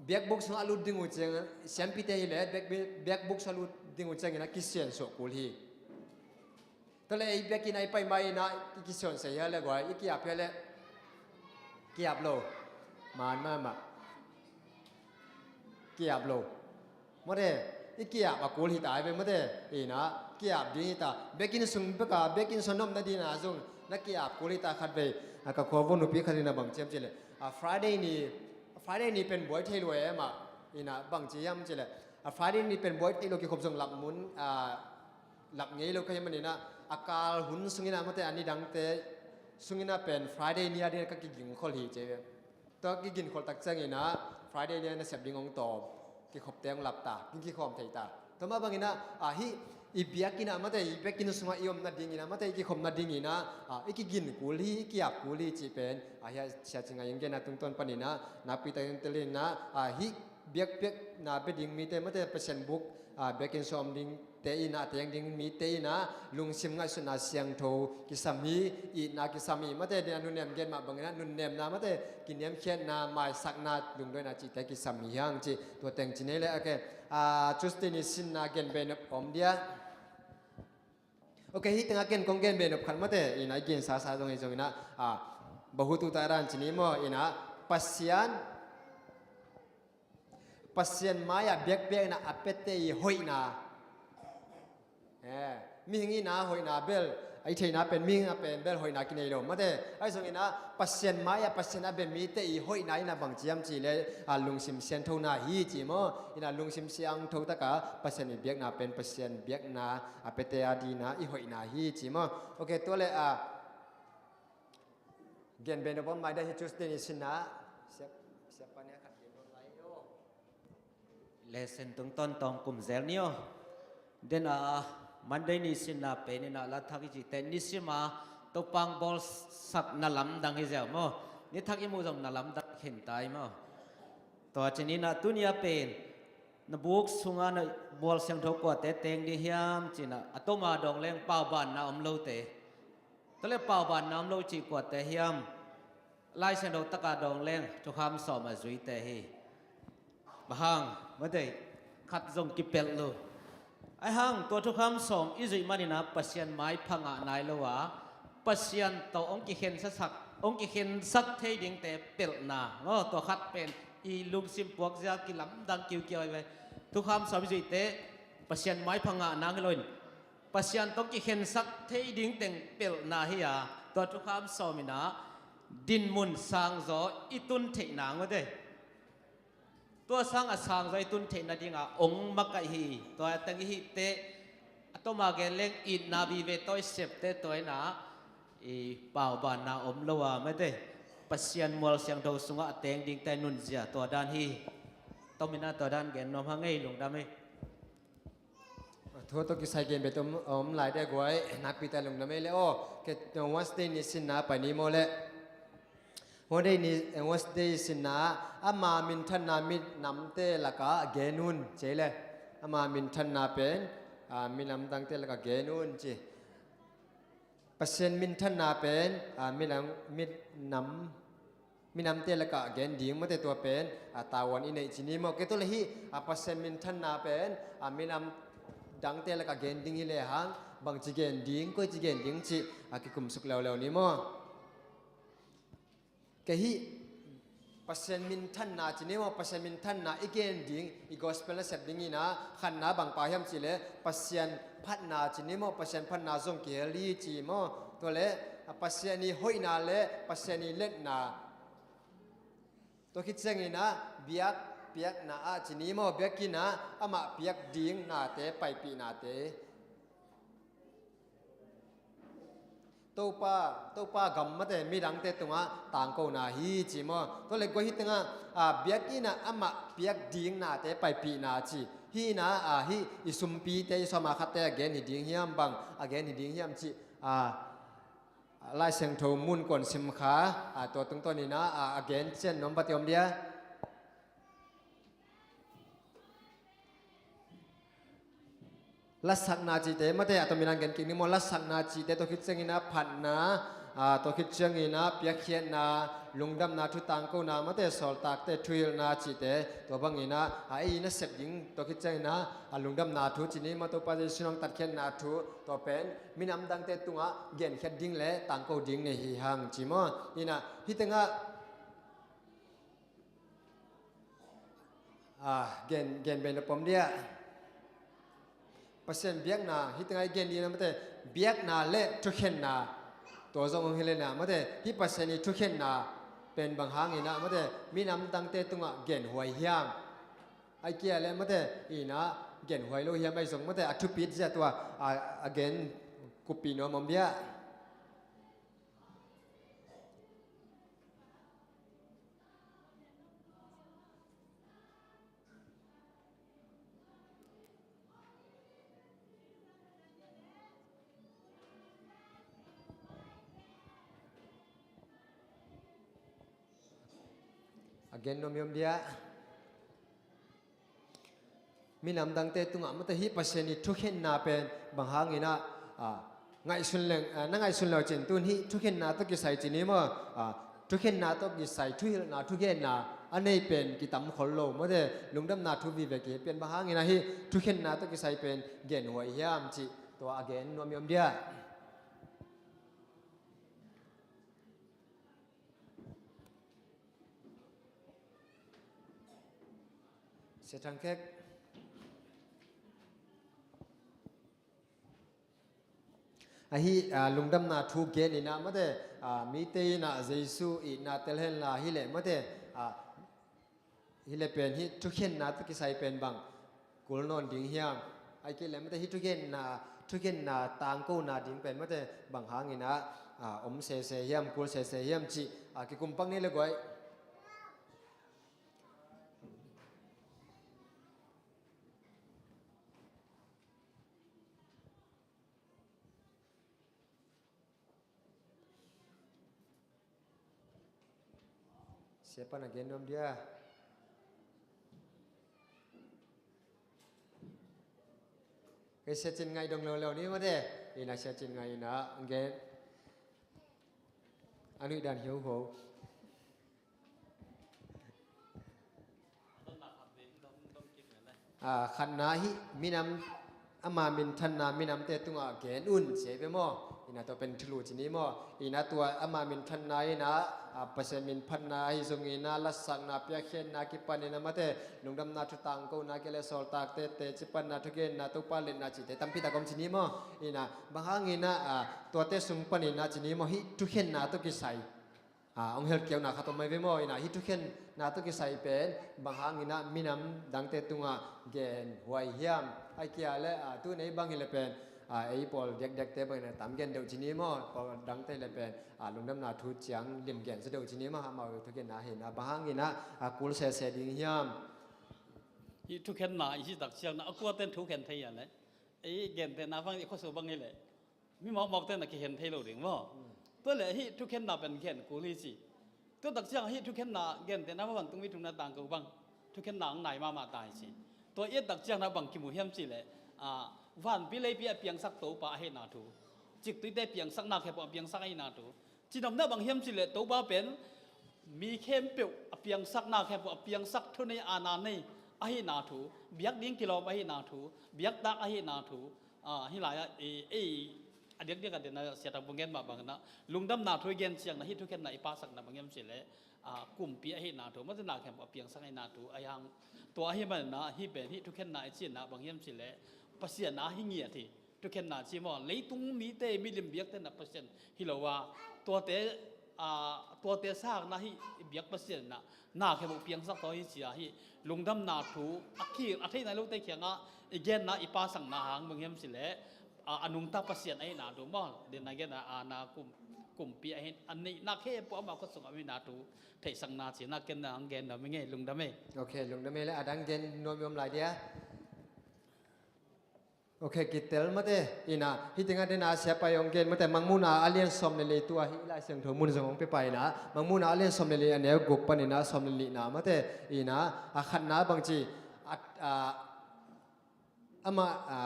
Biakbuk sungah a lut ding uh ciang, siampite hi leh, biak, biakbuk sungah a lut ding uh ciangin a kisiansuah kul hi. Tua leh ei biakinn ah i pai ma in ah i kisiansuah hi a leh guai, i ki-ap hi a leh, ki-ap lo. Man mahmah. Ki-ap lo. Mate, i ki-ap a kul hi ta hi ve mate. Ina, ki-ap ding hi ta. Biakinn sung bek a, biakinn sung nopna ding a zong na ki-ap kul hi ta khat vei. A ka khua vua nupi khat in a bang ci hiam cih leh, a Friday ni, Friday ni pen buai thei lua e mah. Ina, bang ci hiam cih leh, a Friday ni pen buai thei lua, kikhop zong lak mun, a, lak ngei lo ka hi manin ah, a kal hun sungin ah mate, a nidangte sungin ah pen Friday ni a ding ka kigingkhol hi ci ve. Tua kiginkhol tak ciangin ah Friday ni a nasep ding hong tawm, kikhopte hong lap ta, ging kikhawm thei ta. Tua mah bangin ah, ah, hih i biakinn ah mate, i biakinn sungah i omna dingin ah mate, i kikhopna dingin ah, ah, i kigin kul hi, i ki-ap kul hi cih pen, ah, hiah Sia Cing Ngai in genna tungtawn panin ah nakpi takin telin ah, ah, hih biakpiakna bia ding mite mate, Pasian buk, ah, biakinn sung om ding te in ah, a teng ding mite in ah lungsim ngaihsutna siangtho kisam hi, itna kisam hi mate, dia nunnem gen mah bangin ah nunnemna mate, kiniamkhiatna, maisakna, lungduaina cihte kisam hi hang cih tua teng ci nei leh, okay. Ah, Tuesday ni sinna gen bei nop om dia. Okay, hih tengah ken kong gen bei nop khat mate, ina i gen sasa zong hi zongin ah, ah, bahutu ta ran ci ni maw, ina Pasian Pasian mai-ah biakpiakna a piate i hoihna. Eh, mihing i na hoihna bel, a i theihna pen mihing a pen bel hoihna kinei lo mate. Ahi zongin ah Pasian mai-ah Pasian a bia mite i hoihna in ah bang ci hiam cih leh, a lungsim siangthona hi ci maw. Ina lungsim siangtho taka Pasian i biakna pen Pasian biakna a piate a dingin ah i hoihna hi ci maw. Okay, tua leh, ah, gen bei nop om mai dia hih Tuesday ni sinna. Siap, siapa ni a khat gen nop lai aw. Lesson tungtawn tawm kum zel ni aw. Dena Monday ni sinna pen ina la thak i cih teh nisim a Topa hong bawlsakna lamdang hi zel maw. Ni thak i muh zong na lamdang khin ta hi maw. Tua ci ni ina tuni a pen na buk sunga na mual siangtho kuate teng ding hiam ci ina a toma dawng leng paubanna om lote. Tua leh paubanna om lo cih kuate hiam? Lai Siangtho taka dawng leng Thukham sawm a zuite hi. Bang hang, mate, khat zong kipelh lo. Ahi hang tua Thukham sawm i zuih manin ah Pasian maipha ngah nai lo a, Pasian tawh hong kikhensasak, hong kikhensak thei dingte pelhna, aw, tua khat pen i lungsim puakzia kilamdang kiukiau hi ve. Thukham sawm i zuihte Pasian maipha ngah nang hi loin, Pasian tawh hong kikhensak thei dingteng pelhna hi a, tua thukham sawm in ah dinmun sangzaw i tun theih nang mate. Tua sang a sangzaw i tun theih nadinga hong makaih hi. Tua teng i hihte a toma gen leng itna vive tawh i septe tua in ah i paubanna om lo a mate, Pasian mual siangtho sungah a teng dingte nunzia tua dan hi. Tom in ah tua dan gen nuam hang ei, lungdam ei. Thu tawh kisai gen bet om, om lai dia guai, nakpi ta lungdam ei le aw. Ke, Wednesday ni sinna pai ni maw le. Wednesday ni, Wednesday sinna ama minthanna minamte lakah gen un ci le. Ama minthanna pen, a, minam dangte lakah gen un ci. Pasian minthanna pen, a, minam, minam, minamte lakah gen ding mate, tua pen, a, tavuan i neih ci ni maw. Kei tua le hih, a, Pasian minthanna pen, a, minam dangte lakah gen ding hi le hang, bangci gen ding, koici gen ding cih, a, kikumsuk leuleu ni maw. Kei hih Pasian minthanna ci ni maw, Pasian minthanna i gen ding, i gospel nasep ding in ah, khatna bang pai hiam cih leh Pasian phatna ci ni maw, Pasian phatna zong kihel hi ci maw. Tua leh, a, Pasian i hoihna le Pasian i letna. Tua khit ciangin ah biak piakna ah ci ni maw, biakinn ah amah piak ding nate, paipihnate. Topa, Topa gam mate midangte tungah tangkona hi ci maw. Tua le guai, hih tengah, a, biakinn ah amah piak ding nate paipihna ci. Hih in ah, a, hih i sumpite, i sawma khatte a gen hi ding hiam, bang a gen hi ding hiam cih, a, Lai Siangtho mun kuan sim kha, a, tua tungtawn in ah, a, a gen cian nuam bati om dia. Lasakna cihte mate, a, tua min hong gen kik ni maw. Lasakna cihte tua khit ciangin ah phatna, a, tua khit ciangin ah piakkhiatna, lungdamna thu tangkona mate, sawltakte thuhilhna cihte, tua bangin ah, a, ei nasep ding tua khit ciangin ah, a, lungdamna thu ci ni maw, Topa Jesu in hong tatkhiatna thu, tua pen minam dangte tungah genkhiat ding le tangko ding nei hi hang ci maw. In ah hih tengah, a, gen, gen bei na pom dia. Pasian biakna, hih tengah i gen ding na mate, biakna le thukhenna. Tua zong hong hi lehna mate, hih Pasian i thukhenna pen bang hangin ah mate, minam dangte tungah genhuai hiam? Ai kia le mate, in ah genhuai lo hiam, ai zong mate, a thupit zia tua, a, a gen kuppih nuam om dia. A gen nuam i om dia. Minam dangte tungah mate, hih Pasian i thukhenna pen bang hangin ah, a, ngaihsun leng, a, na ngaihsun lo cin tun hih thukhenna tawh kisai ci ni maw, a, thukhenna tawh kisai thuhilhna, thugenna a nei pen kitam khol lo mate, lungdamna thu vive kihi pen bang hangin ah hih thukhenna tawh kisai pen genhuai hiam cih tua a gen nuam i om dia. Sia Thang Khek. Ahi, a, lungdamna thu gen in ah mate, a, mite in ah Jesu itna tel hen la hi leh mate, a, hi leh pen hih thukhenna tawh kisai pen bang kul nawn ding hiam? Ai kei leh mate hih thukhenna, thukhenna tangkona ding pen mate bang hangin ah, a, om sese hiam, kul sese hiam cih, a, kikum pak ni le guai. Sia pan a gen nuam dia. Kei Sia Cin ngaih dong leuleu ni mate. Ina Sia Cin ngaih ina gen. A nuih dan hiauhau. A, khatna hih minam, ama minthanna minamte tungah gen un ci ve maw. Ina tua pen thulu ci ni maw? Ina tua ama minthanna ina, a, Pasian minphatna ahi zong ina, lasakna piakkhiatna kipan ina mate, lungdamna thu tangkona kia le sawltakte te, ci panna thugenna Topa letna cite tampi tak om ci ni maw? Ina bang hang ina, a, tuate sung pan ina ci ni maw? Hih thukhenna tawh kisai a, hong helkiauna khat om mai ve maw? Ina hih thukhenna tawh kisai pen bang hang ina minam dangte tungah gen huai hiam? Ai kia le, a, tu nei bang hi le pen, a, ei pawl diakdiakte bang ina tam gen deuh ci ni maw? Pawl dangte le pen, a, lungdamna thu ciang lim gen zaw deuh ci ni maw? Amau thukhenna hi ina bang hang ina, a, kul sese ding hiam? Hih thukhenna i cih tak ciangin a kuaten thukhen thei a le, ei gentehna bang i khuasu bang hi le mi mawkmawkte na kihen thei lo ding maw? Tua le hih thukhenna pen gen kul hi ci. Tua tak ciang hih thukhenna gentehna maw, vantung mi thukna tangko bang thukhenna hong nai mahmah ta hi ci. Tua i et tak ciang na bang kimu hiam ci le, a, vanpi leipi a piangsak Topa ahihna thu, ciktuite piangsak, na khempeuh a piangsak ahihna thu. Cinopna bang hiam ci le Topa pen mi khempeuh a piangsak, na khempeuh a piangsak, thunei ana nei ahihna thu, biak ding kilawm ahihna thu, biaktak ahihna thu, a, hih lai-ah, e, ei, a diakdiak a dena Sia Thang Pung gen mah bangin ah, lungdamna thu i gen ciangin ah, hih thukhenna i pasakna bang hiam ci le, a, kumpi ahihna thu, mate na khempeuh a piangsak ahihna thu, a hiang, tua ahih manin ah, hih pen, hih thukhenna i cihna bang hiam ci le, Pasian a hi ngiat hi, thukhenna ci maw, leitung mite, milim biakte na Pasian hi lo a, tuate, a, tuate sangin ah hih i biak Pasian in ah, na khempeuh piangsak tawh hi ci a, hih lungdamna thu a kir a thei nai lote kiangah i genna i pasakna hang bang hiam ci le, a, a nungta Pasian ahihna thu maw, den a genna a na kum, kumpi ahi, a neihna khempeuh ama khut sungah a mihna thu theihsakna cihna ken na hang gen nuam i ngei, lungdam ei. Ok, lungdam ei le a dang gen nuam i om lai dia. Ok, kitel mate, ina, hih tengah dena siapa i hong gen mate, Mangmuhna a lian sawm le li tua hih Lai Siangtho mun zong hong pia pa ina, Mangmuhna a lian sawm le li a neu guk pan ina sawm le lihna mate, ina, a khatna bangci, a, a, amah, a,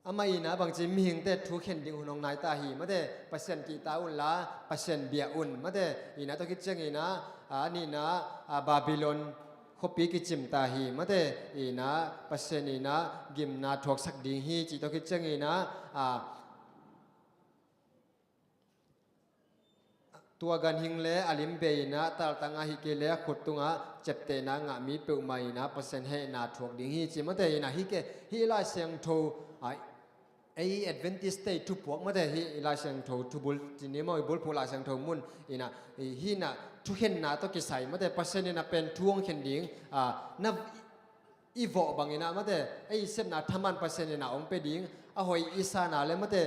amah ina bangci mihingte thu khen ding hun hong nai ta hi mate, Pasian kihta un la, Pasian bia un mate, ina tua khit ciang ina, a, a nihna, a, Babylon khuapi kicim ta hi mate, ina Pasian ina gimna thuaksak ding hi ci tua khit ciang ina, a, tua ganhing le a lim bei ina taltang ahih kei le a khut tungah ciaptehna ngah mi peuhmah ina Pasian hehna thuak ding hi ci mate, ina hih ke, hih Lai Siangtho, a, ei Adventist te i thupuak mate, hih Lai Siangtho thubul ci ni maw, i bulphuh Lai Siangtho mun ina, hih ina thukhenna tawh kisai mate, Pasian ina pen thu hong khen ding, a, na i vawh bang ina mate, ei sepna thaman Pasian ina hong pia ding, a hoih i sana le mate,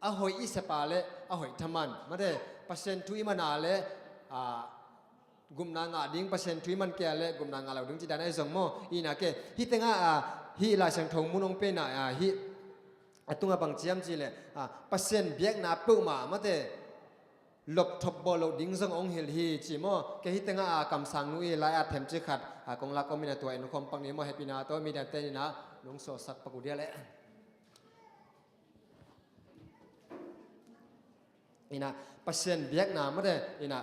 a hoih i sepa le a hoih thaman mate, Pasian thu i mana le, a, gupna ngah ding, Pasian thu i man kei a le gupna ngah lo ding ci dan ahi zong maw, ina ke, hih tengah, a, hih Lai Siangtho mun hong pia ina, a, hih a tungah bang ci hiam ci le, a, Pasian biakna peuhmah mate, lopthop bawl loh ding zong hong hilh hi ci maw? Kei hih tengah a kamsang nu i lai-at themcik khat, a, kong lak om ina tua en khawm pak ni maw, hehpihna tawh media te ina nong suahsak pak uh dia leh. Ina, Pasian biakna mate, ina,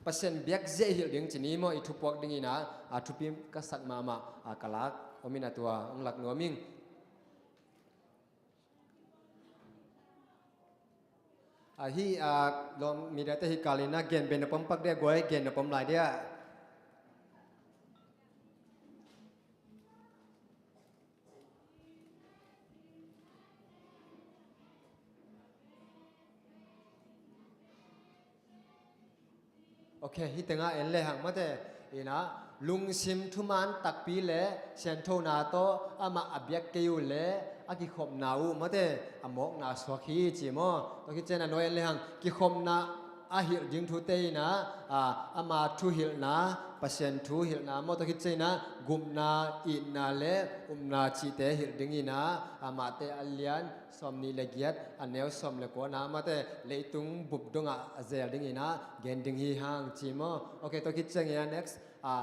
Pasian biak ziah i hilh ding ci ni maw, i thupuak ding ina, a, thupi ka sak mahmah, a, ka lak om ina tua hong lak nuam ing. A, hih, a, lawm media te hih kal ina gen be na pom pak dia guai, gen na pom lai dia. Ok, hih tengah en lehang mate, ina, lungsim thuman takpi le sianthona tawh amah a biak kei uh le a kikhopna uh mate, a mawkna suak hi ci maw? Tua khit ciang a nuai en lehang kikhopna a hilh ding thute ina, a, ama thuhilhna, Pasian thuhilhna maw, tua khit ciang ina gupna, itna le upna cihte hilh ding ina, amahte a lian sawmnih le giat, a neu sawm le kua na mate, leitung bup dongah a zel ding ina gen ding hi hang ci maw? Ok, tua khit ciang ina next, a,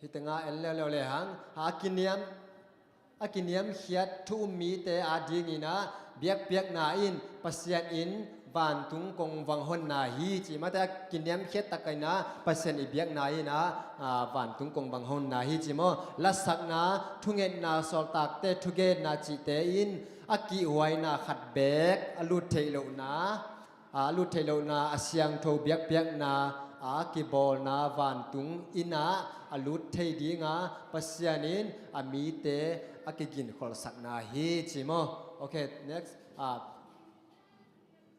hih tengah en leuleu lehang, a kiniam, a kiniamkhiat thu um mite ading ina biakpiakna in Pasian in vantung kong vanghonna hi ci mate, a kiniamkhiat takin ah Pasian i biakna in ah, a, vantung kong vanghonna hi ci maw? Lasakna, thungetna, sawltakte thugenna cihte in a kihhuaina khat beek a lut theih lohna, a lut theih lohna, a siangtho biakpiakna, a kibawlna vantung in ah a lut thei dinga Pasian in a mite a kiginkholhsakna hi ci maw? Okay, next. A,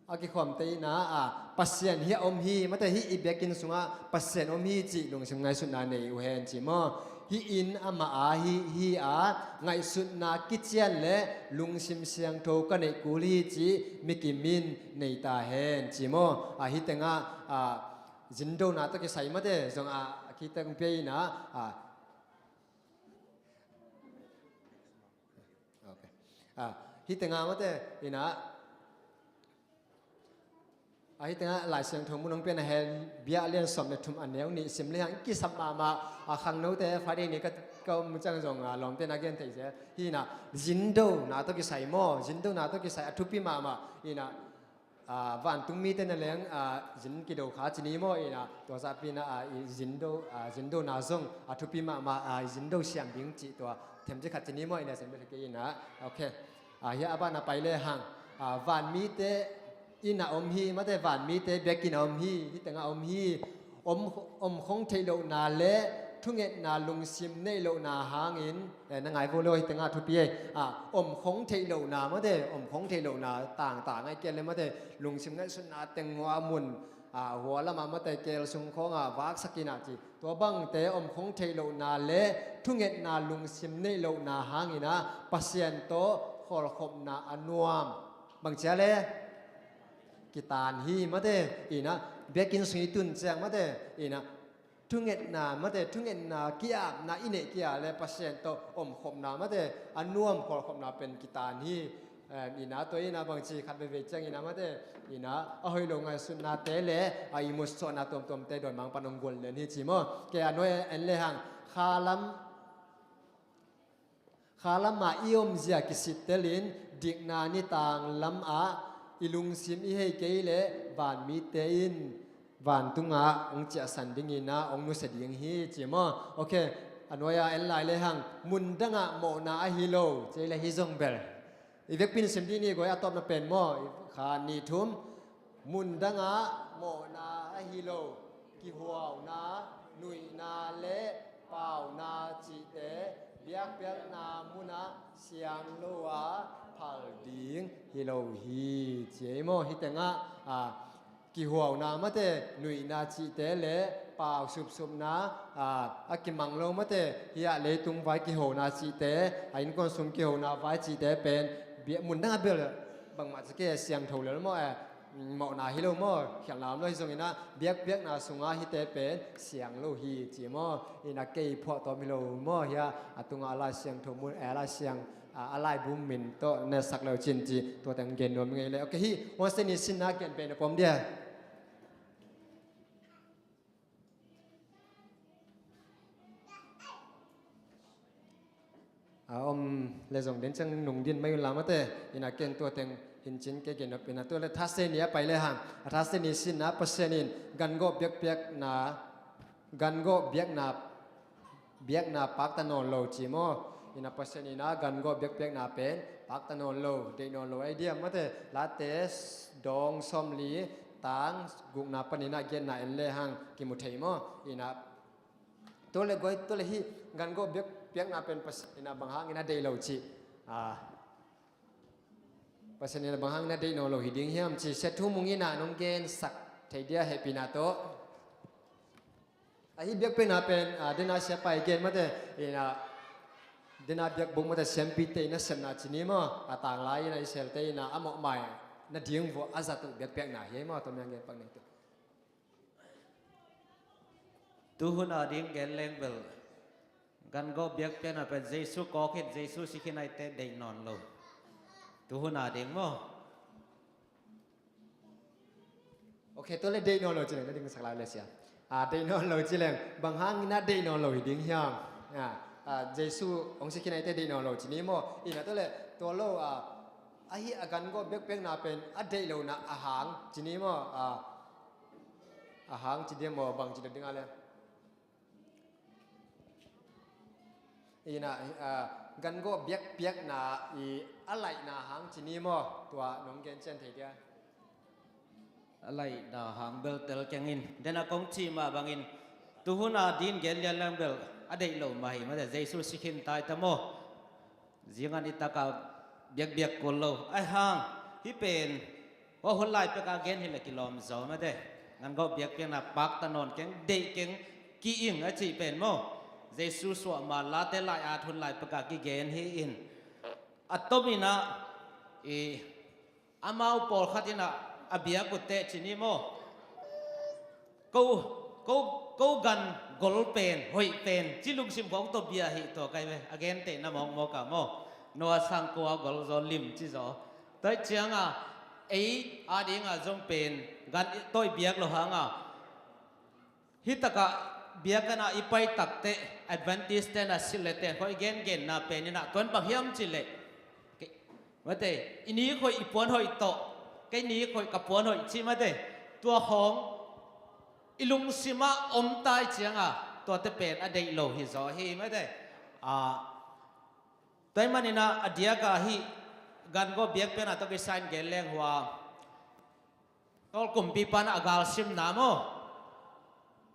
a kikhuamte in ah, a, Pasian hi a om hi, mate, hih i biakinn sungah Pasian om hi cih lungsim ngaihsutna nei uh hen ci maw? Hih inn amah a hi, hi a, ngaihsutna kician le lungsim siangtho ka neih kul hi cih mikim in nei ta hen ci maw? A, hih tengah, a, zindona tawh kisai mate zong a, a kiteng pia in ah, a, okay. A, hih tengah mate in ah, a, hih tengah Lai Siangtho mun hong pian a, Hebru a lian sawm le thum, a neu nih sim le hang, kisap mahmah, a, khangnote Friday ni ka, ka om ciang zong, a, lawmte na gen thei zel. Hih in ah zindona tawh kisai maw, zindona tawh kisai a thupi mahmah in ah, a, vantung mite na leng, a, zin kido kha ci ni maw, in ah tua zahpi in ah, a, i zindo, a, zindona zong a thupi mahmah, a, i zindo siam ding cih tua themci khat ci ni maw, in ah zen bel kei in ah, okay. A, hih a ban a pai le hang, a, van mite in ah om hi mate, van mite biakinn a om hi, hih tengah om hi. Om, om khong theih lohna le thungetna lungsim neih lohna hangin, eh, na ngai vo lo, hih tengah thupi ei. A, om khong theih lohna mate, om khong theih lohna tangtang ai kian le mate, lungsim ngaihsutna teng hua mun, a, hua lamah mate, keel sung khawngah vaksak in ah ci. Tua bangte om khong theih lohna le thungetna lungsim neih lohna hangin ah Pasian tawh kholhkhopna a nuam. Bang cia le kitan hi mate, in ah biakinn sung i tun ciang mate, in ah thungetna mate, thungetna ki-apna i neih kei a le Pasian tawh omkhopna mate a nuam kholhkhopna pen kitan hi. Em, in ah tua in ah bangci khat veivei ciang in ah mate, in ah a hoih lo ngaihsutnate le a i mutsawhna tuamtuamte dawi mang pan hong gual lian hi ci maw? Kei a nuai en le hang, kha lam Kha lamah i omzia kisittelin dikna nitang lamah i lungsim i hei kei leh vanmite in vantungah hong ciahsan dingin ah hong nusia ding hi ci maw? Ok, a nuai-ah en lai lehang, mundangah mawhna ahi lo ci leh hih zong bel i vekpi in sim dih ni. Guai, a tawpna pen maw? Kha, nih, thum. Mundangah mawhna ahi lo, kihuauna, nuihna le pauna cihte biakpiakna munah siang lo a phal ding hi lo hi ci ei maw? Hih tengah, a, kihuauna mate, nuihna cihte le pau supsupna, a, a kimang lo mate, hiah leitung vai kihona cihte, a innkuan sung kihona vai cihte pen bia-, mundangah bel bangmah ci kei, siangtho lel maw, eh, mawhna hi lo maw, khialhna om lo hi zongin ah biakpiakna sungah hihte pen siang lo hi ci maw? Ina kei phuahtawm hi lo maw? Hiah a tungah a Lai Siangtho mun, eh, a Lai Siang, a, a laibu min tawh na sak lo cin ci, tua teng gen nuam ngei le. Ok, hih Wednesday ni sinna gen pen a pom dia. A om le zong den ciang nung din mai un la mate, ina ken tua teng hin cin kei gen nop ina tua le Thursday ni a pai lehang, a Thursday ni sinna Pasian in gangawh biakpiakna, gangawh biakna, biakna pakta nawn lo ci maw? Ina Pasian ina gangawh biakpiakna pen pakta nawn lo, deih nawn lo ei diam mate, Late dawng sawmli tang gukna panin ah giatna en lehang kimu thei maw? Ina tua le guai, tua le hih gangawh biakpiakna pen Pasian ina bang hangin a deih lo ci. A, Pasian ina bang hangin a deih nawn lo hi ding hiam ci, Sia Thu Mung ina nong gensak thei dia hehpihna tawh. Ahi biakpiakna pen, a, dena sia pai gen mate, ina, dena biakbuk mate siampite ina sepna ci ni maw? A tanglai ina Israelte ina a mawhmai na ding vua a zat uh biakpiakna hi ei maw? Tua miang gen pak nei tu. Tuhun a ding gen leng bel, gangawh biakpiakna pen Jesu kawk in, Jesu si khin aite deih nawn lo. Tuhun a ding maw? Ok, tua le deih nawn lo ci leng, na ding sak lai le sia. A, deih nawn lo ci leng, bang hangin a deih nawn lo hi ding hiam? A, a, Jesu hong si khin aite deih nawn lo ci ni maw? Ina tua le, tua lo, a, Ahi a gan gawh biakpiakna pen a deih lohna a hang ci ni maw? A, a hang ci dia maw, bang ci lo ding a le? Ina, a, gan gawh biakpiakna i a laihna hang ci ni maw? Tua nong gen cian thei dia. A laihna hang bel tel keng in. Dena kong ci mah bangin, tuhuna din gen lian lang bel a deih lo mah hi mate, Jesu si khin tai ta maw? Zingan i taka biakbiak kul lo. Ai hang, hi pen, hua hun lai peka gen hi le kilawm zaw mate. Gan gawh biakpiakna pakta nawn keng, deih keng, ki ing a cih pen maw? Jesu suah ma late lai at hun lai peka kigen hi in. A tom ina, i, amau pawlkhat ina a biak uh teh ci ni maw? Ko, ko, ko gan gol pen, hoih pen, ci lungsim khawng tawh bia hi tua kai ve. A gen teh na mawkmawk a maw? Noah sang kua gol zaw lim ci zaw. Tua cianga, ei a dinga zong pen, gan i tawi biak lo hanga. Hi taka biakana i pai takte, Adventist tena silh le ten khawh i gengenna pen ina tuan bang hiam ci le. Mate, i nik hoih i puan hoih tawh, kei nik hoih ka puan hoih ci mate. Tua khawng i lungsimah om tai cianga, tuate pen a deih lo hi zaw hi mate. A, tua hi manina a diaka hi gan gawh biakpiakna tawh kisain gen leng hua. Tawlkumpi pana a galsimna maw?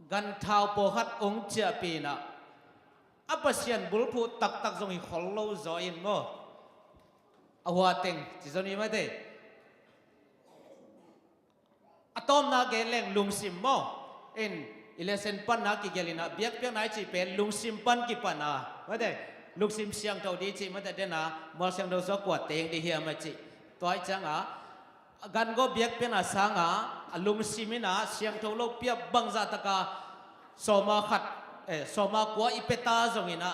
Ganthau pawlkhat ong ciahpina a Pasian bulphuh taktak zong hi khol lo zaw in maw? A hua teng ci zon hi mate. A tawmna gen leng lungsim maw? In i lesen panna kigelina biakpiakna i cih pen lungsim pan kipana mate. Lungsim siangtho di cih mate dena mual siangtho zaw kua teng di hiam a cih. Tua i cianga a gan gawh biakpiakna sanga a lungsim ina siangtho lo piak bangzah taka sawma khat, eh, sawma kua i peta zongina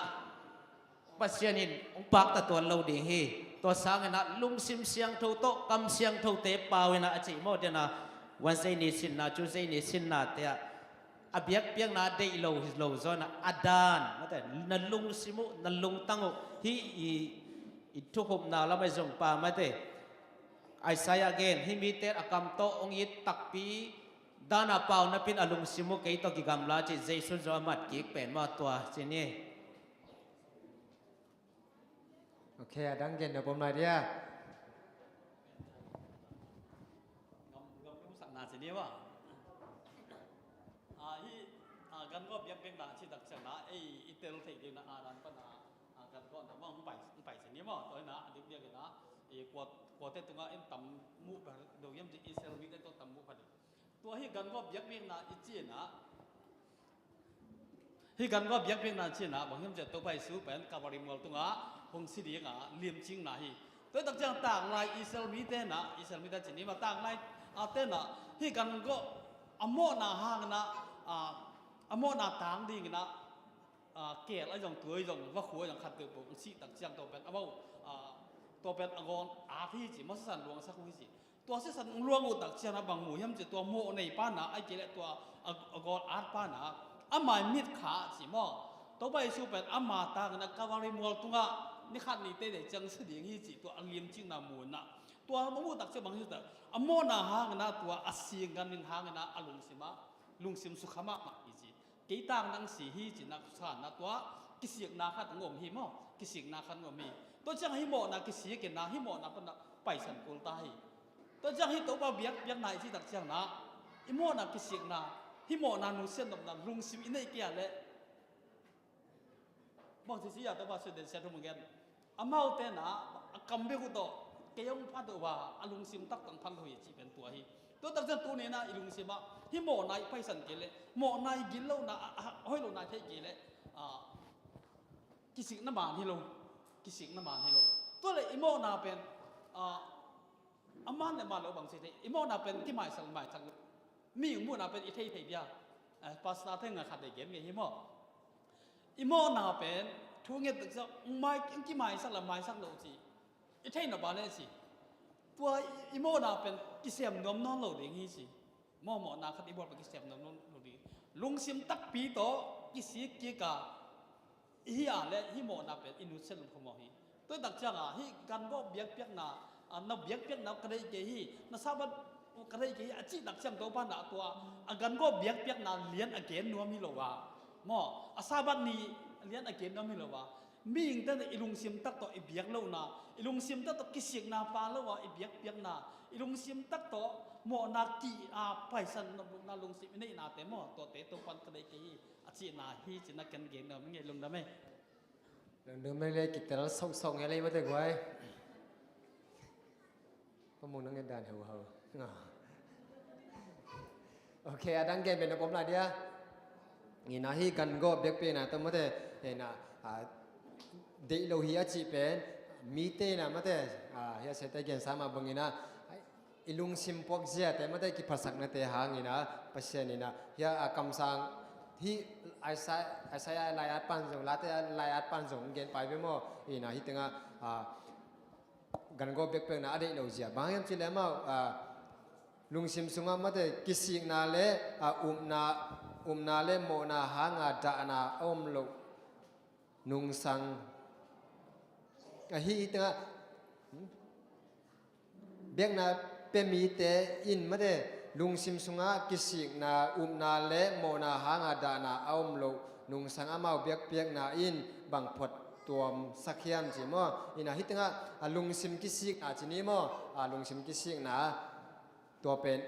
Pasian in hong pakta tuan lo ding hi. Tua sangina lungsim siangtho tawh kam siangthote pau ina a cih maw dena Wednesday ni sinna, Tuesday ni sinna te ah a biakpiakna deih lo hi lo zawna a dan mate, na lungsim uh, na lungtang uh hi i, i thukhupna lamah zong pa mate. Isaiah gen hi mite a kam tawh hong it takpi dana pau napin a lungsim uh kei tawh kigamla ci Jesu zaw a mat kik pen maw tua ci ni. Ok, a dang gen na pom lai dia. Gam, gam, gam sakna ci ni maw. A, hi, a, gan gawh biakpiakna ci tak ciangna ei i tel thei dingna a dan pana a gan gawhna mah hong pai, hong pai ci ni maw. Tua hina a dikdiak ina i kua, kuate tunga in tam muh pha deuh hiam ci Israel mite tawh tam muh pha deuh. Tua hi gan gawh biakpiakna i cina, hi gan gawh biakpiakna cina bang hiam ci Topa Jesu pen Kalvari mual tunga hong si dinga limcingna hi. Tua hi tak ciang tanglai Israel mite na, Israel mite ci ni maw, tanglai a tena hi gan gawh a mawhna hangina, a, a mawhna tang dingina, a, keel a zong, tua zong, vakhu a zong khat peuhpeuh hong sih tak ciang tua pen amau, a, tua pen a gawn at hi ci maw, sisan luangsak uh hi ci. Tua sisan luang uh tak ciangin a bang mu hiam ci, tua mawh nei pana, ahih kei leh tua a, a gawl at pana, a mai mit kha ci maw. Topa Jesu pen ama tangin a Kalvari mual tungah ni khat ni teitei ciang si ding hi ci, tua a limcingna mu in a. Tua a mu tak ciang bang hi ta, a mawhna hangin a, tua a singgan in hangin a, a lungsim a, lungsim sukha mahmah hi ci. Kei tang nang si hi ci nak san na tua kisikna khat ngom hi maw? Kisikna khat ngom hi. Tua ciang hi mawhna kisik in a, hi mawhna pan a paisan kul ta hi. Tua ciang hi Topa biak, biakna i cih tak ciang na, i mawhna kisikna, hi mawhna nusiat nopna lungsim i neih kei a leh. Bang ci ci a Topa Suden sia thum gen. Amaute na, a kam bek uh tawh, kei hong phat uh a, a lungsim taktak phat lo hi cih pen tua hi. Tua tak ciang tuni na i lungsim ah, hi mawhna i paisan kei leh, mawhna i gil lohna, a, a, hoih lohna i theih kei leh, a, kisikna man hi lo, kisikna man hi lo. Tua leh i mawhna pen, a, a man le man lo bang ci thei, i mawhna pen kimaisak, maisak lo. Mi muhna pen i thei thei dia. Eh, pastor theng a khat le gen ngei hi maw. I mawhna pen thu nget tak ciang mai, kimaisak la maisak lo ci. I theih nop a le ci. Tua i, i mawhna pen kisem nuam nawn lo ding hi ci. Mawh mawhna khat i bawl pen kisem nuam nawn lo ding. Lungsim takpi tawh kisik kik a i hi a leh hi mawhna pen i nusiat lum kha mawh hi. Tua tak ciang a hi gan gawh biakpiakna A, na biakpiakna ka deih kei hi, na Sabbath ka deih kei hi a cih tak ciang Topa in ah tua a gangawh biakpiakna lian a gen nuam hi lo a, maw, a Sabbath ni lian a gen nuam hi lo a, mihingte in i lungsim tak tawh i biak lohna, i lungsim tak tawh kisikna pha lo a i biakpiakna, i lungsim tak tawh mawhna ki a paisan na lungsim i neihnate maw, tuate Topa in ka deih kei hi a cihna hi ci-in ah ken gen nuam ing ei, lungdam ei. Lungdam ei le, kitel sauhsauh ngei lei mate guai. Pamung nang ngen dan heuhau. Ok, a dang gen pen na pom lai dia. Ina hi gangawh biakpiakna tawh mate, ina, a, deih lo hi a cih pen mite ina mate, a, hi a siate gensa mah bangin ah i lungsim puakziate mate kiphatsaknate hangin ah Pasian in ah hi a, a kamsang hi Isaiah, Isaiah lai-at pan zong, Late lai-at pan zong gen pai ve maw? Ina hi tengah, a, gangawh biakpiakna a deih lo zia bang hiam cih leh amau, a, lungsim sungah mate kisikna le, a, upna, upna le mawhna hanga dahna a om loh nungsang ahi hi tengah, hmm? Biakna pia mite in mate lungsim sungah kisikna, upna le mawhna hanga dahna a om loh nungsang amau biakpiakna in bang phuat tuamsak hiam ci maw? Ina hi tengah a lungsim kisikna ci ni maw? A lungsim kisikna tua pen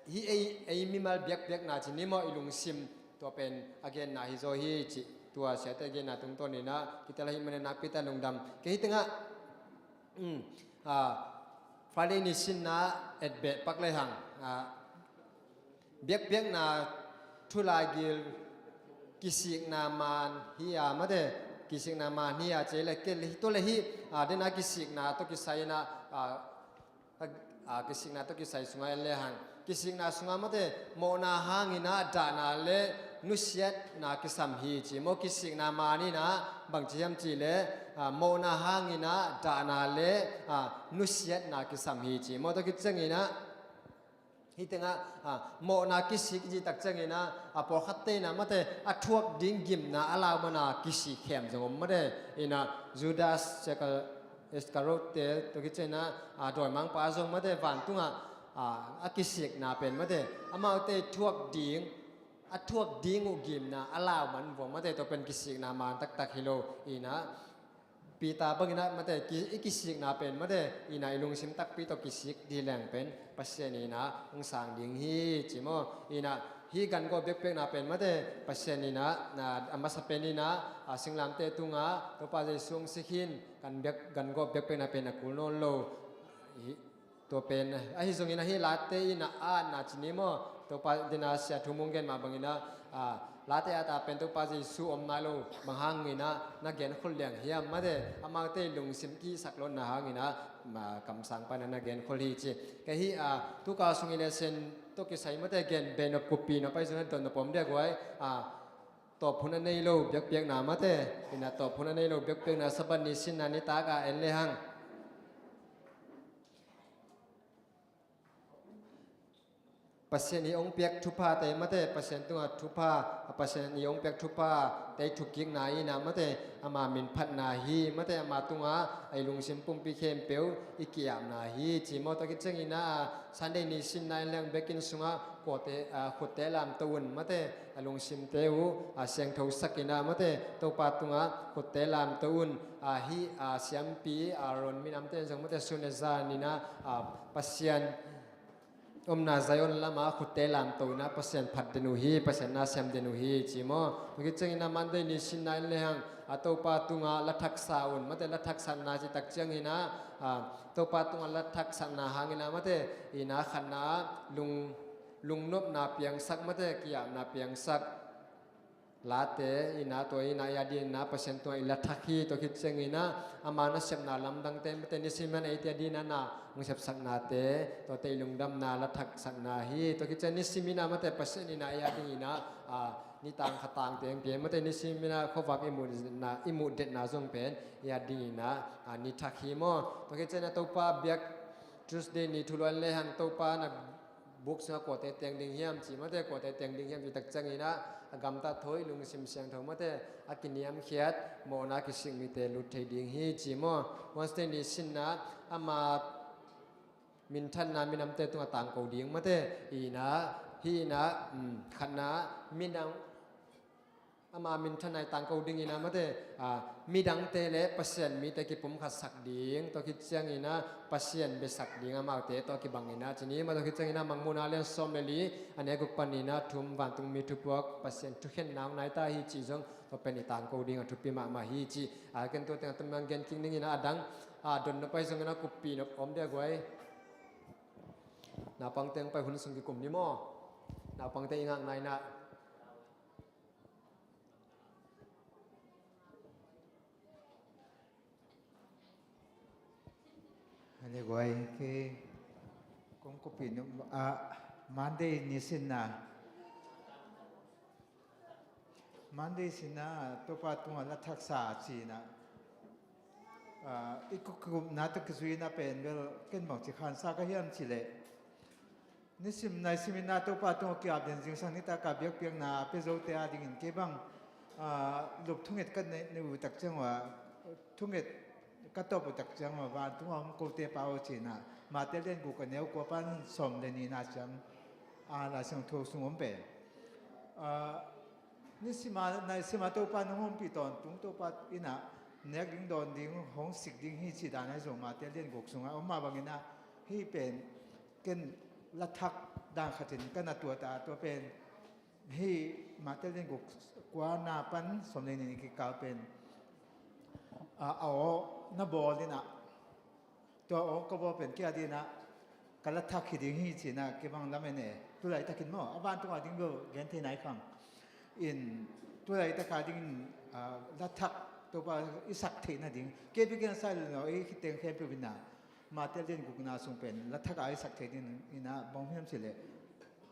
hi ei, ei mimal biakpiakna ci ni maw? I lungsim tua pen a genna hi zaw hi cih tua siate genna tungtawn in ah kitel ahih manin nakpi tak lungdam. Kei hi tengah, um, a, Friday ni sinna etbeh pak lehang, a, biakpiakna thu laigil kisikna man hi a mate, kisikna man hi a ci le, kei le hi, tua le hi, a, dena kisikna tawh kisai in ah, a, a, a, kisikna tawh kisai sungah en lehang, kisikna sungah mate mawhna hangin ah dahna le nusiatna kisam hi ci maw? Kisikna man in ah bangci hiam cih leh, a, mawhna hangin ah dahna le, a, nusiatna kisam hi ci maw? Tua khit ciangin ah hi tengah, a, mawhna kisik i cih tak ciangin ah, a, pawlkhatte in ah mate a thuak ding gimna a lau man a kisik khem zong om mate. Ina Judas Iskariot te tua khit ciangin ah, a, dawimangpa zong mate vantungah, a, a kisikna pen mate amaute thuak ding, a thuak ding uh gimna a lau man vua mate, tua pen kisikna man taktak hi lo. Ina Peter bangin ah mate ki, i kisikna pen mate ina i lungsim takpi tawh kisik dih leng pen Pasian in ah hong sang ding hi ci maw? Ina hi gangawh biakpiakna pen mate Pasian in ah, na, a masa pen in ah, a, singlamteh tungah Topa Jesu hong sik hi in, kan biak, gangawh biakpiakna pen a kul nawn lo. Hi, tua pen ahi zongin ahi Late in ah a atna ci ni maw? Topa dena sia thu mung gen mah bangin ah, a, Late at a pen Topa Jesu om nai lo bang hangin ah na genkhol liang hiam mate, amaute lungsim kisak lotna hangin ah, ma, kamsang pan ah na genkhol hi ci. Kei hi, a, tukal sung i lesson tawh kisai mate gen beh nop, kuppih nop ahi zongin dot nop om dia guai, a, tawp hun a nei lo biakpiakna mate, ina tawp hun a nei lo biakpiakna Sabbath ni sinna nitak a en lehang Pasian i hong piak thuphate mate, Pasian tungah thupha, Pasian i hong piak thuphate i thukikna in ah mate ama min phatna hi mate, ama tungah a i lungsim pumpi khempeuh i ki-apna hi ci maw? Tua khit ciangin ah Sunday ni sinna en leng biakinn sungah kuate, a, khutte lamto un mate, a lungsimte uh, a, siangthosak in ah mate Topa tungah khutte lamto un, a, hi, a, siampi Aaron minamte in zong mate sun le zan in ah, a, Pasian omna Zion lamah khutte lamto in ah Pasian phat den uh hi, Pasian na sem den uh hi ci maw? Tua khit ciangin ah Monday ni sinna en lehang, a, Topa tungah la thaksa un mate, la thaksakna cih tak ciangin ah, a, Topa tungah la thaksakna hangin ah mate ina khatna ah lung, lungnopna piangsak mate, ki-apna piangsak. Late in ah tua in ah i adingin ah Pasian tungah i la thak hi. Tua khit ciangin ah ama nasepna lamdangte mate nisimin ah eite adingin ah na hong sepsaknate, tuate i lungdamna la thaksakna hi. Tua khit ciang nisimin ah mate Pasian in ah i adingin ah, a, nitang khatangte hong pia mate, nisimin ah khuavak i muhdetna, i muhdetna zong pen i adingin ah, a, ni thak hi maw? Tua khit ciangin ah Topa biak Tuesday ni thulu en lehang Topa na buk sungah kuate teng ding hiam ci mate, kuate teng ding hiam ci tak ciangin ah a gamtat tho, i lungsim siangtho mate a kiniamkhiat mawhna kisik mite lut thei ding hi ci maw? Wednesday ni sinna ama minthanna minamte tungah tangko ding mate. Ina, hi ina, um, khatna, minam, ama minthanna i tangko ding ina mate, ah, midangte le Pasian mite kipumkhatsak ding, tua khit ciang ina Pasian biasak ding amaute tua kibang ina, cini ma tua khit ciang ina Mangmuhna lian sawm le li, a neu guk pan ina thum, vantung mi thupuak Pasian thukhenna hong nai ta hi cih zong tua pen i tangko ding a thupi mahmah hi cih. A, ken tua teng a tum nang gen kik ning ina, a dang, a, don na pai zong ina kuppih nop om dia guai. Naupangte hong pai hun sung kikum ni maw? Naupangte i ngakna ina. Ale guai, kei kong kuppih nop, ah, Monday nisinna. Monday sinna Topa tungah lathaksa cihna, ah, i kukupna tawh kizui ina pen bel ken bang ci khansa ka hiam cih leh, nisim naisim ina Topa tungah ki-ap den zingsang nitak a biakpiakna pia zote a dingin kei bang, ah, lup thunget ka nei, nei uh tak ciang uh a, thunget ka tawp uh tak ciang uh a, vantung a om kote Pa aw cihna, Mate lian guk a neu kua pan sawm le nihna ciang, ah, Lai Siangtho sung om pen. Ah, nisim a, naisim a Topa nong ompih tawntung Topa ina nek ding dawn ding hong sik ding hi cih dan ahi zong Mate lian guk sungah om mah bang ina, hih pen ken lathak dan khatin ka na tuat a, tua pen hih Mate lian guk kuana pan sawm le nih kikal pen, a, a aw na bawl ina, tua aw ka bawl pen kei a dingin ah ka lathak hi ding hi cih ina kei bang lamen e. Tulaitakin maw, a vantung a ding bel gen thei nai khang. In tulaitak a dingin, ah, lathak Topa i sak theih nading kei bikin a sai lo no, ei khiteng khempeuh ina Mate lian gukna sung pen lathak a i sak theih ding ina bang hiam cih leh,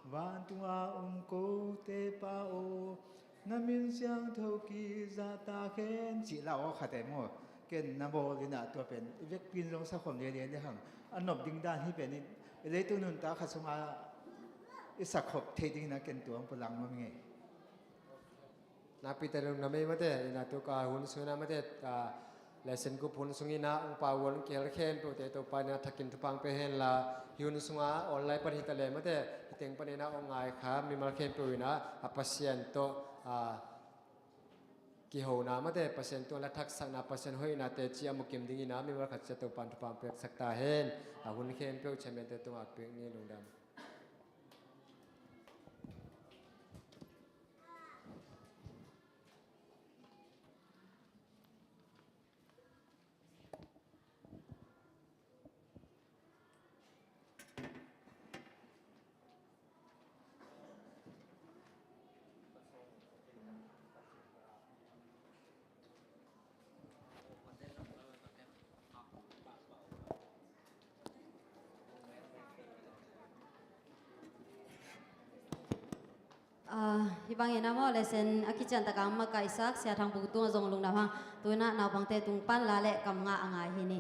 vantung a om kote Pa aw, na min siangtho kizahtak hen cih la aw khat e maw. Ken na bawl ina tua pen i vekpi in zong sakhawm lialia le hang, a nop ding dan hi pen in i leitung nuntak khat sungah i sakkhop theih ding ina ken tua hong pulak nuam ing e. Nakpite lungdam ei mate, ina tua ka hun sung ina mate, ah, lesson group hun sung ina ong pau ong kihel khempeuhte Topa ina thakin thupha pia hen la, hih hun sunga online pan hi ta le mate, hih teng pan ina ong ngai kha mimal khempeuh ina a Pasian tawh, ah, kihona mate, Pasian tungah lathaksakna, Pasian hoihna teci a mukim ding ina mimal khat ciat Topa in thupha piaksak ta hen. A hun khempeuh chairman te tungah pek ni, lungdam. Ah, hih bangin a maw, lesson a kician taka makaihsak Sia Thang Puk tungah zong lungdam hang. Tu-in ah naupangte tung pan la le kam ngah a ngai hi ni.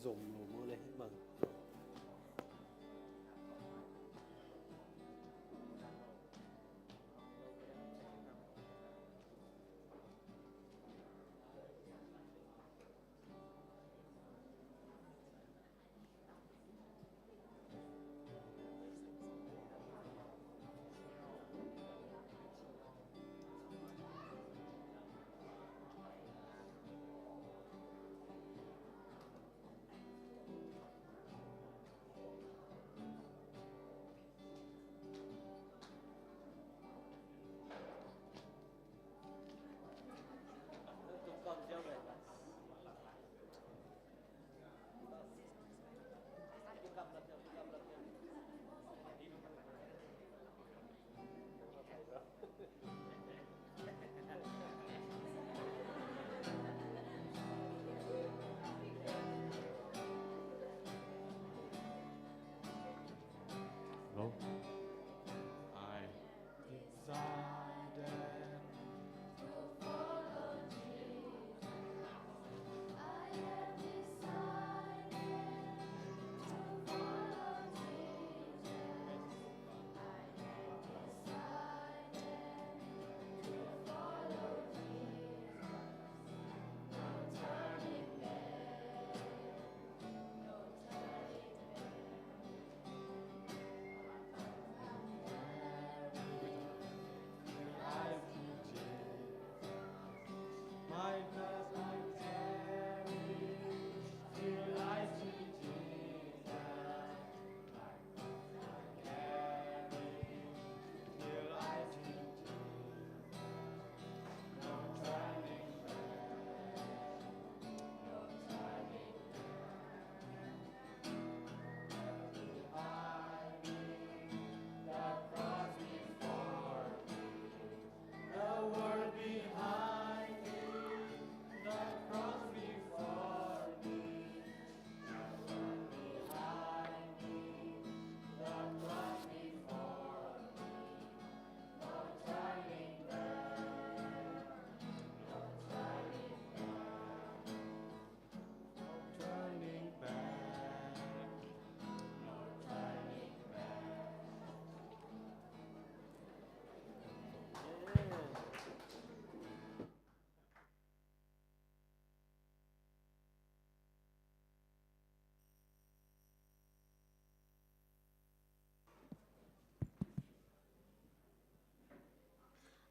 Zom lo maw le, hih bang. Hello? I decided to follow Jesus. I have decided to follow Jesus. I have decided to follow Jesus. No turning back. No turning back.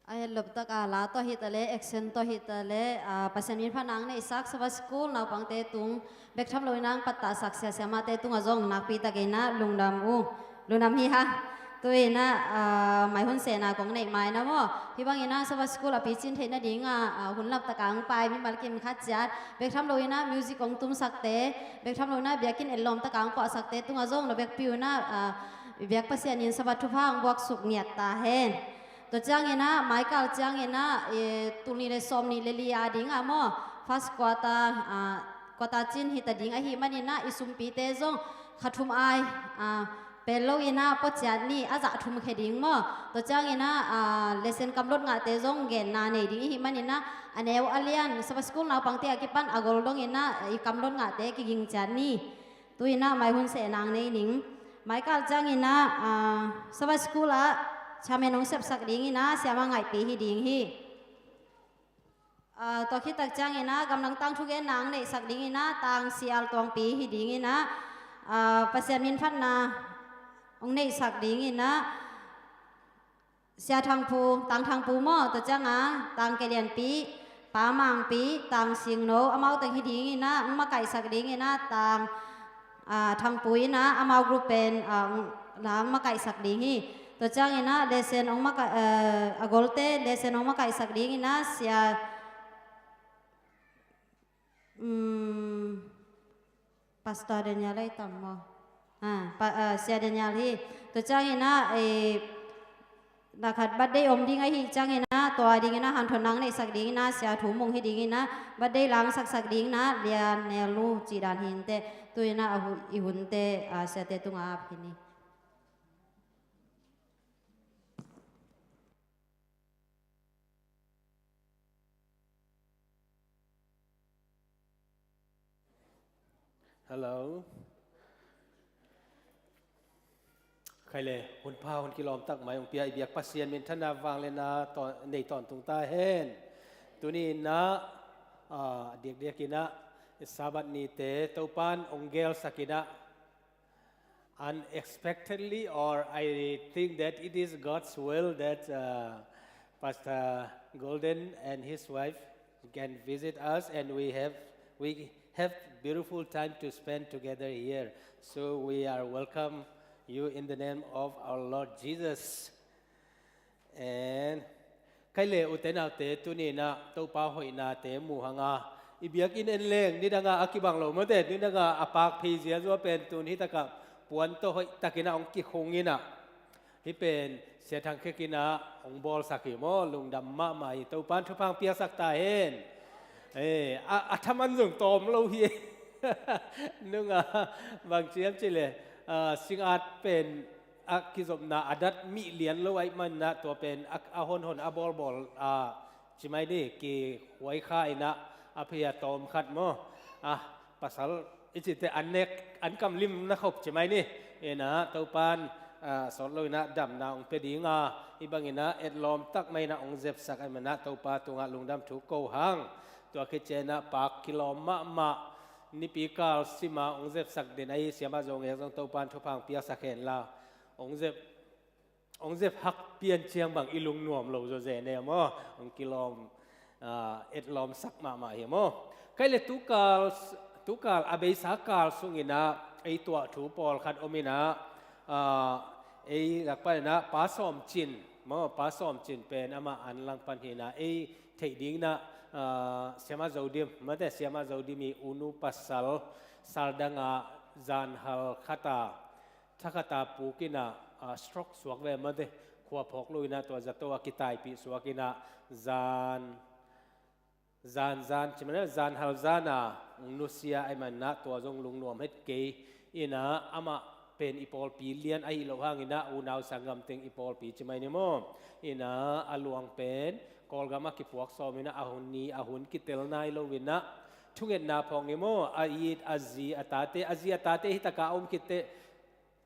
A het loptak a la tawh hi ta le, action tawh hi ta le, a, Pasian min phat nang neihsak Sabbath School naupangte tung bek tham lo in a pattahsak sia siamahte tungah zong nakpi takin a lungdam uh, lungdam hi hang. Tu in a, a, mai hun sehna kong neih mai na maw. Hih bangin a Sabbath School a picin theih nading a, a, hun laptak a hong pai mimal kim khat ciat bek tham lo in a music hong tumsakte, bek tham lo in a biakinn et lawmtak a hong puahsakte tungah zong na bekpi uh in a, a, biak Pasian in Sabbath thupha hong buaksuk ngiat ta hen. Tua ciangin a, maikal ciangin a, e, tul nih le sawm nih le li a ding a maw, first quarter, a, quarter cin hi ta ding ahih manin a, i sumpite zong kha thum ai, a, pel lo in a pua ciat ni, a zah thum khia ding maw. Tua ciangin a, a, lesson kamlot ngahte zong genna nei ding i hih manin a, a neu a lian, Sabbath School naupangte a kipan a gol dongin a, i kamlot ngahte kiging ciat ni. Tu in a mai hun seh nang nei ning. Maikal ciangin a, a, Sabbath School ah chairman hong sepsak dingin a, siamah ngaihpi hi ding hi. A, tua khit tak ciangin a, gamdang tangthu gen nang neihsak dingin a, Tang Sial Tuangpi hi dingin a, a, Pasian min phatna hong neihsak dingin a, Sia Thangpu, Tang Thangpu maw, tua ciang a, Tang Kei Lianpi, Pa Mangpi, Tang Singno, amau teng hi dingin a, hong makaihsak dingin a, Tang, a, Thangpu in a, amau group pen, a, hong, la hong makaihsak ding hi. Tua ciangin a, lesson hong maka-, a, a golte, lesson hong makaihsak dingin a, Sia, um, Pastor Daniel ahi tam maw? Ah, pa, ah, Sia Daniel hi. Tua ciangin a, eh, na khat birthday om ding ahi ciangin a, tua dingin a, hanthawn nang neihsak dingin a, Sia Thu Mung hi dingin a, birthday langsaksak dingin a, Lian Nel Nu cih dan hi inteh. Tu in a, a hu-, i hunte, ah, siate tungah ap hi ni. Hello. Khaile, hun pha, hun kilawm tak mai hong pia i biak Pasian minthanna vangliatna tawn, nei tawntung ta hen. Tuni in ah, ah, diakdiak in ah, Sabbath nite Topan hong gelsak in ah, unexpectedly, or I think that it is God's will that, uh, Pastor Golden and his wife can visit us, and we have, we have beautiful time to spend together here. So we are welcome you in the name of our Lord Jesus. And khaile, ute naute, tuni in ah Topa hoihnate mu hang a, i biakinn en leng nidang a a kibang lo mawte, nidang a a pak phei ziazua pen tun hi tak ah puan tawh hoih tak in ah hong kikhung in ah, hih pen Sia Thang Khek in ah hong bawlsak hi maw, lungdam mahmah hi. Topan thupha hong piaksak ta hen. Eh, a, a thaman zong tawm lo hi. Nung a, bang ci hiam cih leh, ah, singat pen a kizopna a dat mih lian lo ahih manin ah, tua pen a, a honhon a bawlbawl, ah, ci mai ni, kikhuai kha in ah a phei a tawm khat maw. Ah, pasal i cihte an nek, an kam limna khop ci mai ni. In ah Topan, ah, sawt lo in ah damna hong pia ding a, hih bang in ah etlawm tak mai in ah hong zepsak ahih manin ah Topa tungah lungdam thu ko hang. Tua khit ciang in ah pak kilawm mahmah, nipi kal sim a hong zepsak den ahi Siamah Zo Ngek zong Topan thupha hong piaksak hen la, hong zep, hong zep hak pian ciang bang i lungnuam lo zawzen e maw, hong kilawm, ah, etlawmsak mahmah hi maw. Khaile, tukal, tukal a beisa kal sung in ah ei tuah thu pawlkhat om in ah, ah, ei lak pan in ah Pa Sawm Cin maw, Pa Sawm Cin pen amah an lang pan hi in ah, ei theih ding in ah, ah, Siamah Zo Dim, mate, Siamah Zo Dim i u nu pasal sal dang ah zan hal khat a, thakhat a puk in ah, ah, stroke suak ve mate, khua phawk lo in ah tua zato a kitaipih suak in ah, zan, zan, zan, ci manin ah zan hal zan a hong nusia ahih manin ah tua zong lungnuam het kei. In ah amah pen i pawlpi lian ahi loh hang in ah unau sanggam teng i pawlpi ci mai ni maw. In ah a luang pen Kawlgam ah kipuak sawm in ah a hun ni, a hun kitel nai lo in ah thungetna phawk ni maw. A it, a zi, a tate, a zi a tate hi tak a om khit teh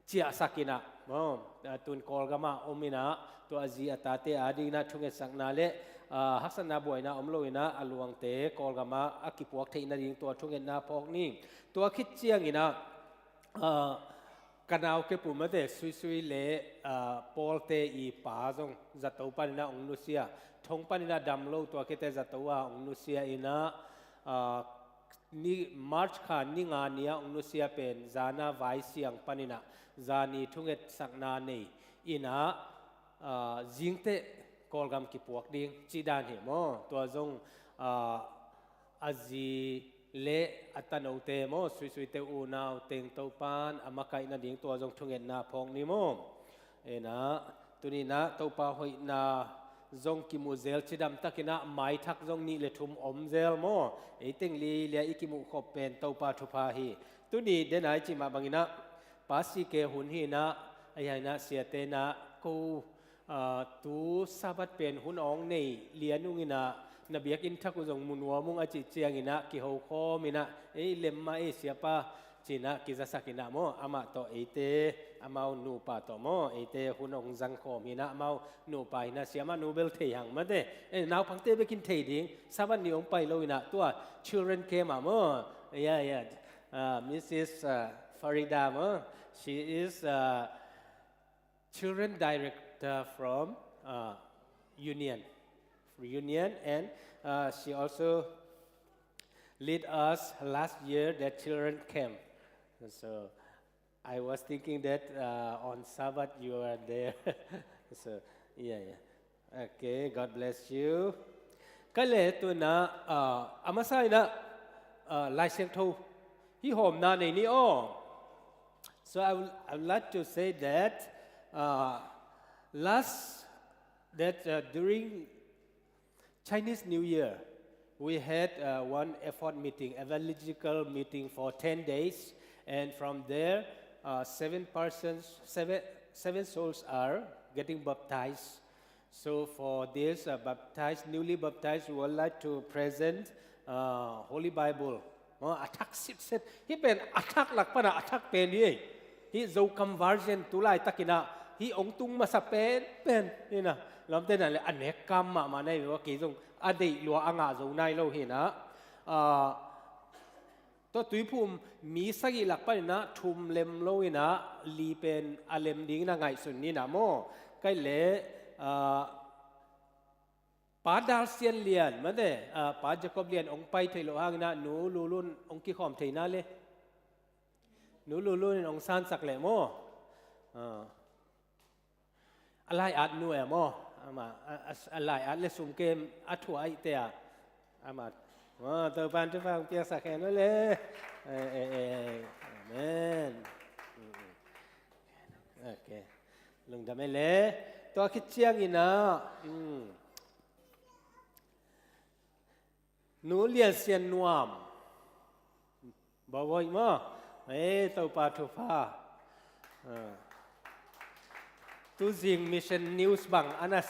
ciahsak in ah maw, ah, tun Kawlgam ah om in ah tua a zi a tate a ding in ah thungetsakna le, ah, haksatna buaina om lo in ah a luangte Kawlgam ah a kipuak theih nading tua thungetna phawk ni. Tua khit ciang in ah, ah, ka nau kep uh mate, Suisui le, ah, Pawlte i pa zong zato pan in ah hong nusia, thong pan in ah dam lo, tua khit teh zato a hong nusia in ah, ah, ni, March kha ni nga ni a hong nusia pen zan a vaisiang pan in ah zani thungetsakna nei in ah, ah, zingteh Kawlgam kipuak ding cih dan hi maw. Tua zong, ah, a zi le a tanote maw, Suisuite unau teng Topan a makaih nading tua zong thungetna phawk ni maw. In ah, tuni in ah Topa hoihna zong kimuh zel, cidam tak in ah maithak zong nih le thum om zel maw. Ei teng lialia i kimuh khop pen Topa thupha hi. Tuni den a i cih mah bang in ah, Pa C K hun hi in ah, a hi in ah siate in ah ko, ah, tu Sabbath pen hun awng nei lian ung in ah, na biakinn thak uh zong mu nuam ung a cih ciang in ah kiho khawm in ah, ei lem mah ei siapa ci in ah kizasak in ah maw, amah tawh eite, amau nupa tawh maw, eite hun hong zang khawm hi in ah, amau nupa hi in ah, siamah nu bel thei hang mate, eh, naupangte bek in thei ding, Sabbath ni hong pai lo in ah tua children camp ah maw. Yeah, yeah. Uh, Missus, uh, Farida maw, she is, uh, children director from, uh, Union, Union, and, uh, she also lead us last year that children camp. So I was thinking that, uh, on Sabbath you are there. So, yeah, yeah. Okay, God bless you. Khaile, tu in ah, uh, a masa in ah, uh, Lai Siangtho hih hawmna nei ni aw. So I would, I would like to say that, uh, last, that, uh, during Chinese New Year, we had, uh, one effort meeting, evangelical meeting for ten days, and from there, uh, seven persons, seven, seven souls are getting baptized. So for this, uh, baptized, newly baptized, we would like to present, uh, Holy Bible Maw, a thak sitset. Hih pen a thak lak pana a thak pen hi ei. Hih Zokam version tu laitakinah hih ong tung masa penpen hi na. Lawmte na le a nek kam mahmah na hi ve ua, kei zong a deih lua a ngah zo nai lo hi na. Ah, tua tuiphum mi sagih lak paninah thum lem lo inah li pen a lem dingin a ngaihsun ni na maw. Kai le, ah, Pa Dal Sian Lian, mate, ah, Pa Jacob Lian ong pai thei loh hanginah Nu Lulun ong kikhawm thei na le. Nu Lulun in ong sansak leh maw. Ah. A lai-at nu e maw. Ama, a, a, a lai-at le sumkem a thuah aihte ah. Ama, maw, Topan thupha ong piaksak hen maw le. Eh, eh, eh, amen. Mm, mm. Ok. Lungdam e le. Tua khit cianginah, mm, Nu Lian Sian Nuam. Bawvoih maw. Ei, Topa thupha. Ah. Tuzing Mission News bang a na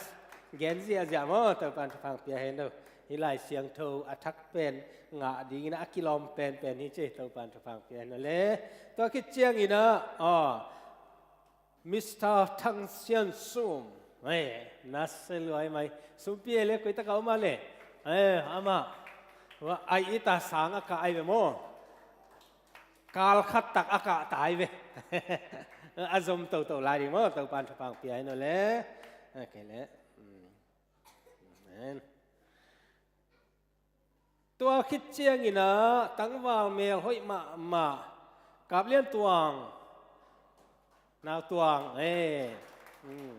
gen ziahziah maw. Topan thupha ong pia hen lo. Hih Lai Siangtho a thak pen ngah dingin a kilawm penpen hi ci. Topan thupha ong pia hen lo le. Tua khit cianginah, ah, Mister Thang Sian Sum. Eh, na se luai mai. Sumpi e le koi tak a om a le. Eh, amah. Wa, ai ita sang a kah ai ve maw. Kal khat tak a kah ta ai ve. A zom toto lai ding maw. Topan thupha ong pia hen lo le. Ok le. Mm. Amen. Tua khit cianginah tangval mel hoih mahmah Kap Lian Tuang, Nau Tuang, eh. Hmm.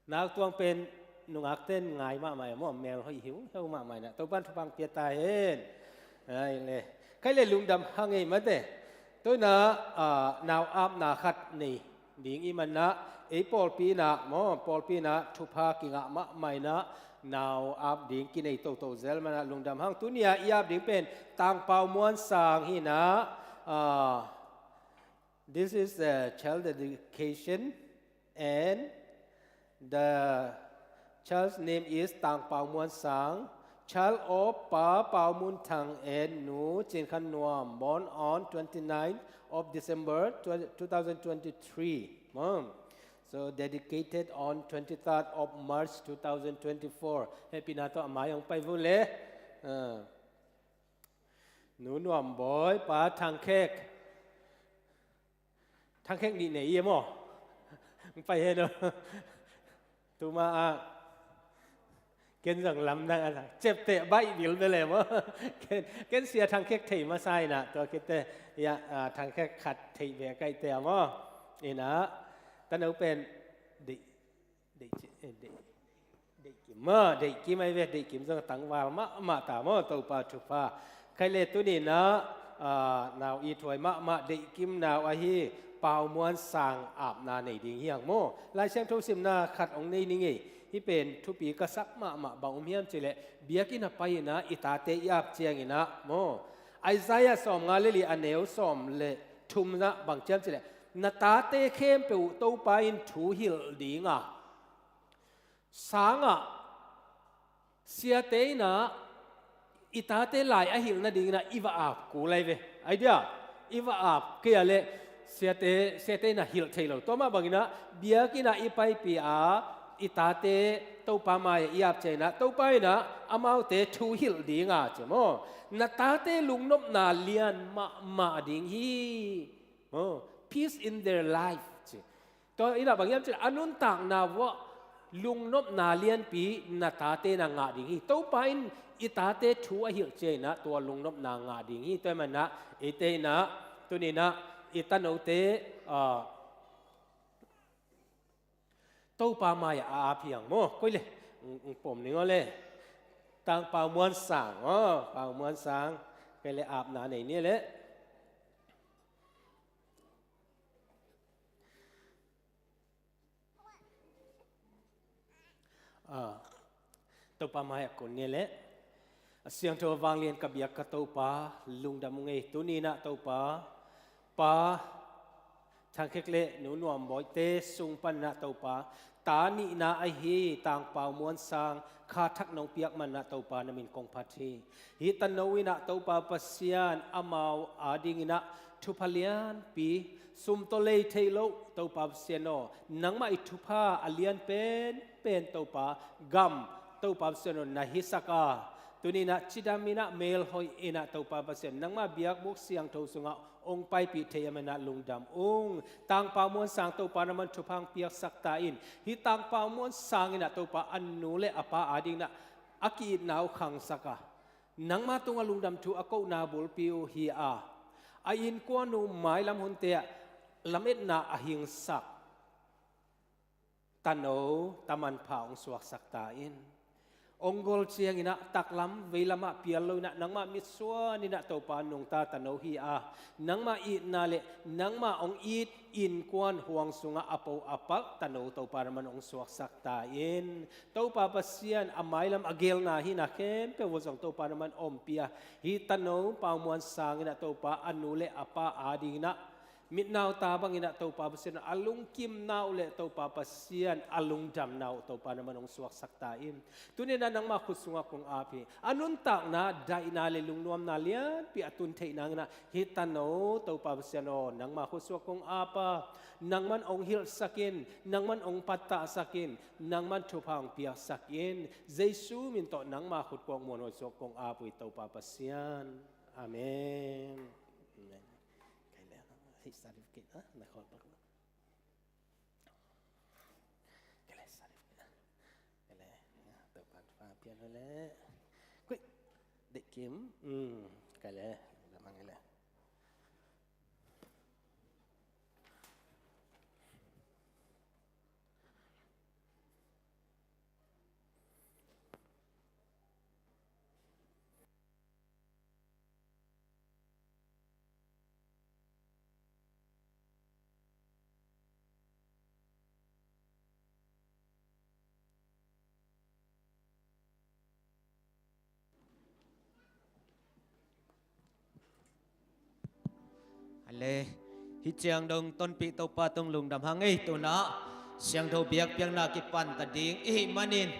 Nau Tuang pen nungakten ngai mahmah e maw, mel hoih hiuhiau mahmah inah Topan thupha ong pia ta hen. Ai le. Kai le lungdam hang ei mate. Tua inah, ah, nau apna khat nei ding i manah, ei pawlpi inah maw, pawlpi inah thupha kingah mahmah inah nau ap ding kinei toto zel manah lungdam hang. Tuni-a i ap ding pen Tangpau Muan Sang hi inah, ah, this is a child dedication. And the child's name is Tangpau Muan Sang, child of Pa Pau Mun Thang and Nu Cin Khan Nuam, born on twenty-ninth of December, twenty, two thousand twenty-three. Hmm. So dedicated on twenty-third of March two thousand twenty-four. Hehpihna tawh a mai ong pai vun le. Ah. Nu Nuam Bawi, Pa Thang Khek. Thang Khek nih nei i e maw. Pai hen aw. Tuma ah ken zong lamdang a thang. Ciapteh baih bil bel e maw. Ken, ken Sia Thang Khek thei masa inah tua khit teh. Ia, ah, Thang Khek khat thei ve kaihte a maw. Inah tano pen deih Deih ci-, eh, deih, deih kim maw, deih kim ai ve, deih kim zong tangval mahmah ta maw, Topa thupha. Khai le tuni inah, ah, nau i thuai mahmah deih kim nau ahi Pau Muan Sang apna nei ding hi hang maw. Lai Siangtho simna khat ong nei ning ei. Hih pen thupi ka sak mahmah bang om hiam cih leh biakinn a pai inah i tate i ap ciang inah maw. Isaiah sawmnga le li a neu sawm le thumna bang ci hiam cih leh na tate khempeuh Topa in thu hilh ding a sangah siate inah i tate lai a hilh nading inah i va ap kul ai ve. Ai dia, i va ap kei a leh siate, siate inah hilh thei lo. Tua mah bang inah biakinn ah i paipih a i tate Topa mai-ah i ap ciang inah Topa inah amaute thu hilh ding a ci maw. Na tate lungnopna lian mahmah ding hi. Oh, peace in their life ci. Tua inah bang hiam cih leh a nuntakna uah lungnopna lianpi na tate inah ngah ding hi. Topa in i tate thu a hilh ciang inah tua lungnopna ngah ding hi. Tua ahih manin ah eite inah tuni inah i tanote, ah, Topa mai-ah a ap hi hang maw. Koi le, ng, ng pom ning aw le. Tang Pau Muan Sang aw, Pau Muan Sang. Koi le apna nei ni le. Ah, Topa mai-ah kun ni le. A siangtho vanglian ka biak ka Topa, lungdam ung ei. Tuni inah Topa, Pa Thang Khek le Nu Nuam Bawite sung pan inah Topa, ta nihna ahi Tangpau Muan Sang kha thak nong piak manah Topa na min kong phat hi. Hih tano innah Topa Pasian amau adinginah thupha lianpi, sum tawh lei theih loh Topa Pasian aw, nangmah i thupha a lian penpen Topa gam Topa Pasian aw na hisak a, tuninah cidam innah melhoih innah Topa Pasian nangmah biakbuk siangtho sungah hong paipih thei a manah lungdam ung. Tangpau Muan Sang Topa na man thupha hong piaksak ta in. Hih Tangpau Muan Sang innah Topa a nu le a pa adinginah a ki-itna uh khangsak a, nangma tungah lungdam thu a kohna bulpi uh hi a, a innkuan uh mailam hunte ah lametna a hingsak tano taman pha hong suaksak ta in. Hong gol cianginah taklam veilamah pial loinah nangmah mitsuan innah Topa nungta tano hi a, nangmah itna le nangmah hong it innkuan huang sungah a po a palh tano Topa na man hong suaksak ta in. Topa Pasian a mailam a gelna hina khempeuh uh zong Topa na man ompih a, hih tano Pau Muan Sang innah Topa a nu le a pa adinginah mitnau ta banginah Topa Pasian a lungkimna uh le Topa Pasian a lungdamna uh Topa na man hong suaksak ta in. Tuninah nangmah khut sungah kong ap hi. A nuntakna daihna le lungnuamna lianpi a tun theih nanginah hih tano Topa Pasian aw, nangmah khut sungah kong ap a, nang man hong hilhsak in, nang man hong pattahsak in, nang man thupha hong piaksak in. Jesu min tawh nangmah khut kong muanhuai sungah kong ap uh hi Topa Pasian. Amen. Amen. Kei le, hih certificate ah na khawng bak. Kei le, certificate ah. Kei le, Topa'n thupha pian uh le. Kuih. Dek Kim. Hmm. Kei le, lamang kei le. Ale, hih ciang dong tonpih Topa tung lungdam hang ei. Tunah siangtho biakpiakna kipan ta ding i hih manin,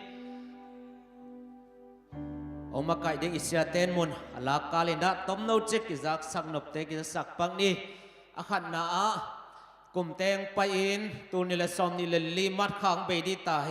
hong makaih ding i siate'n mun a lakkal inah tomno cik kizaksak nopte kizasak pak ni. A khatna ah kumteng pai-in tul nih le sawmnih le li mat khang bei dih ta hi.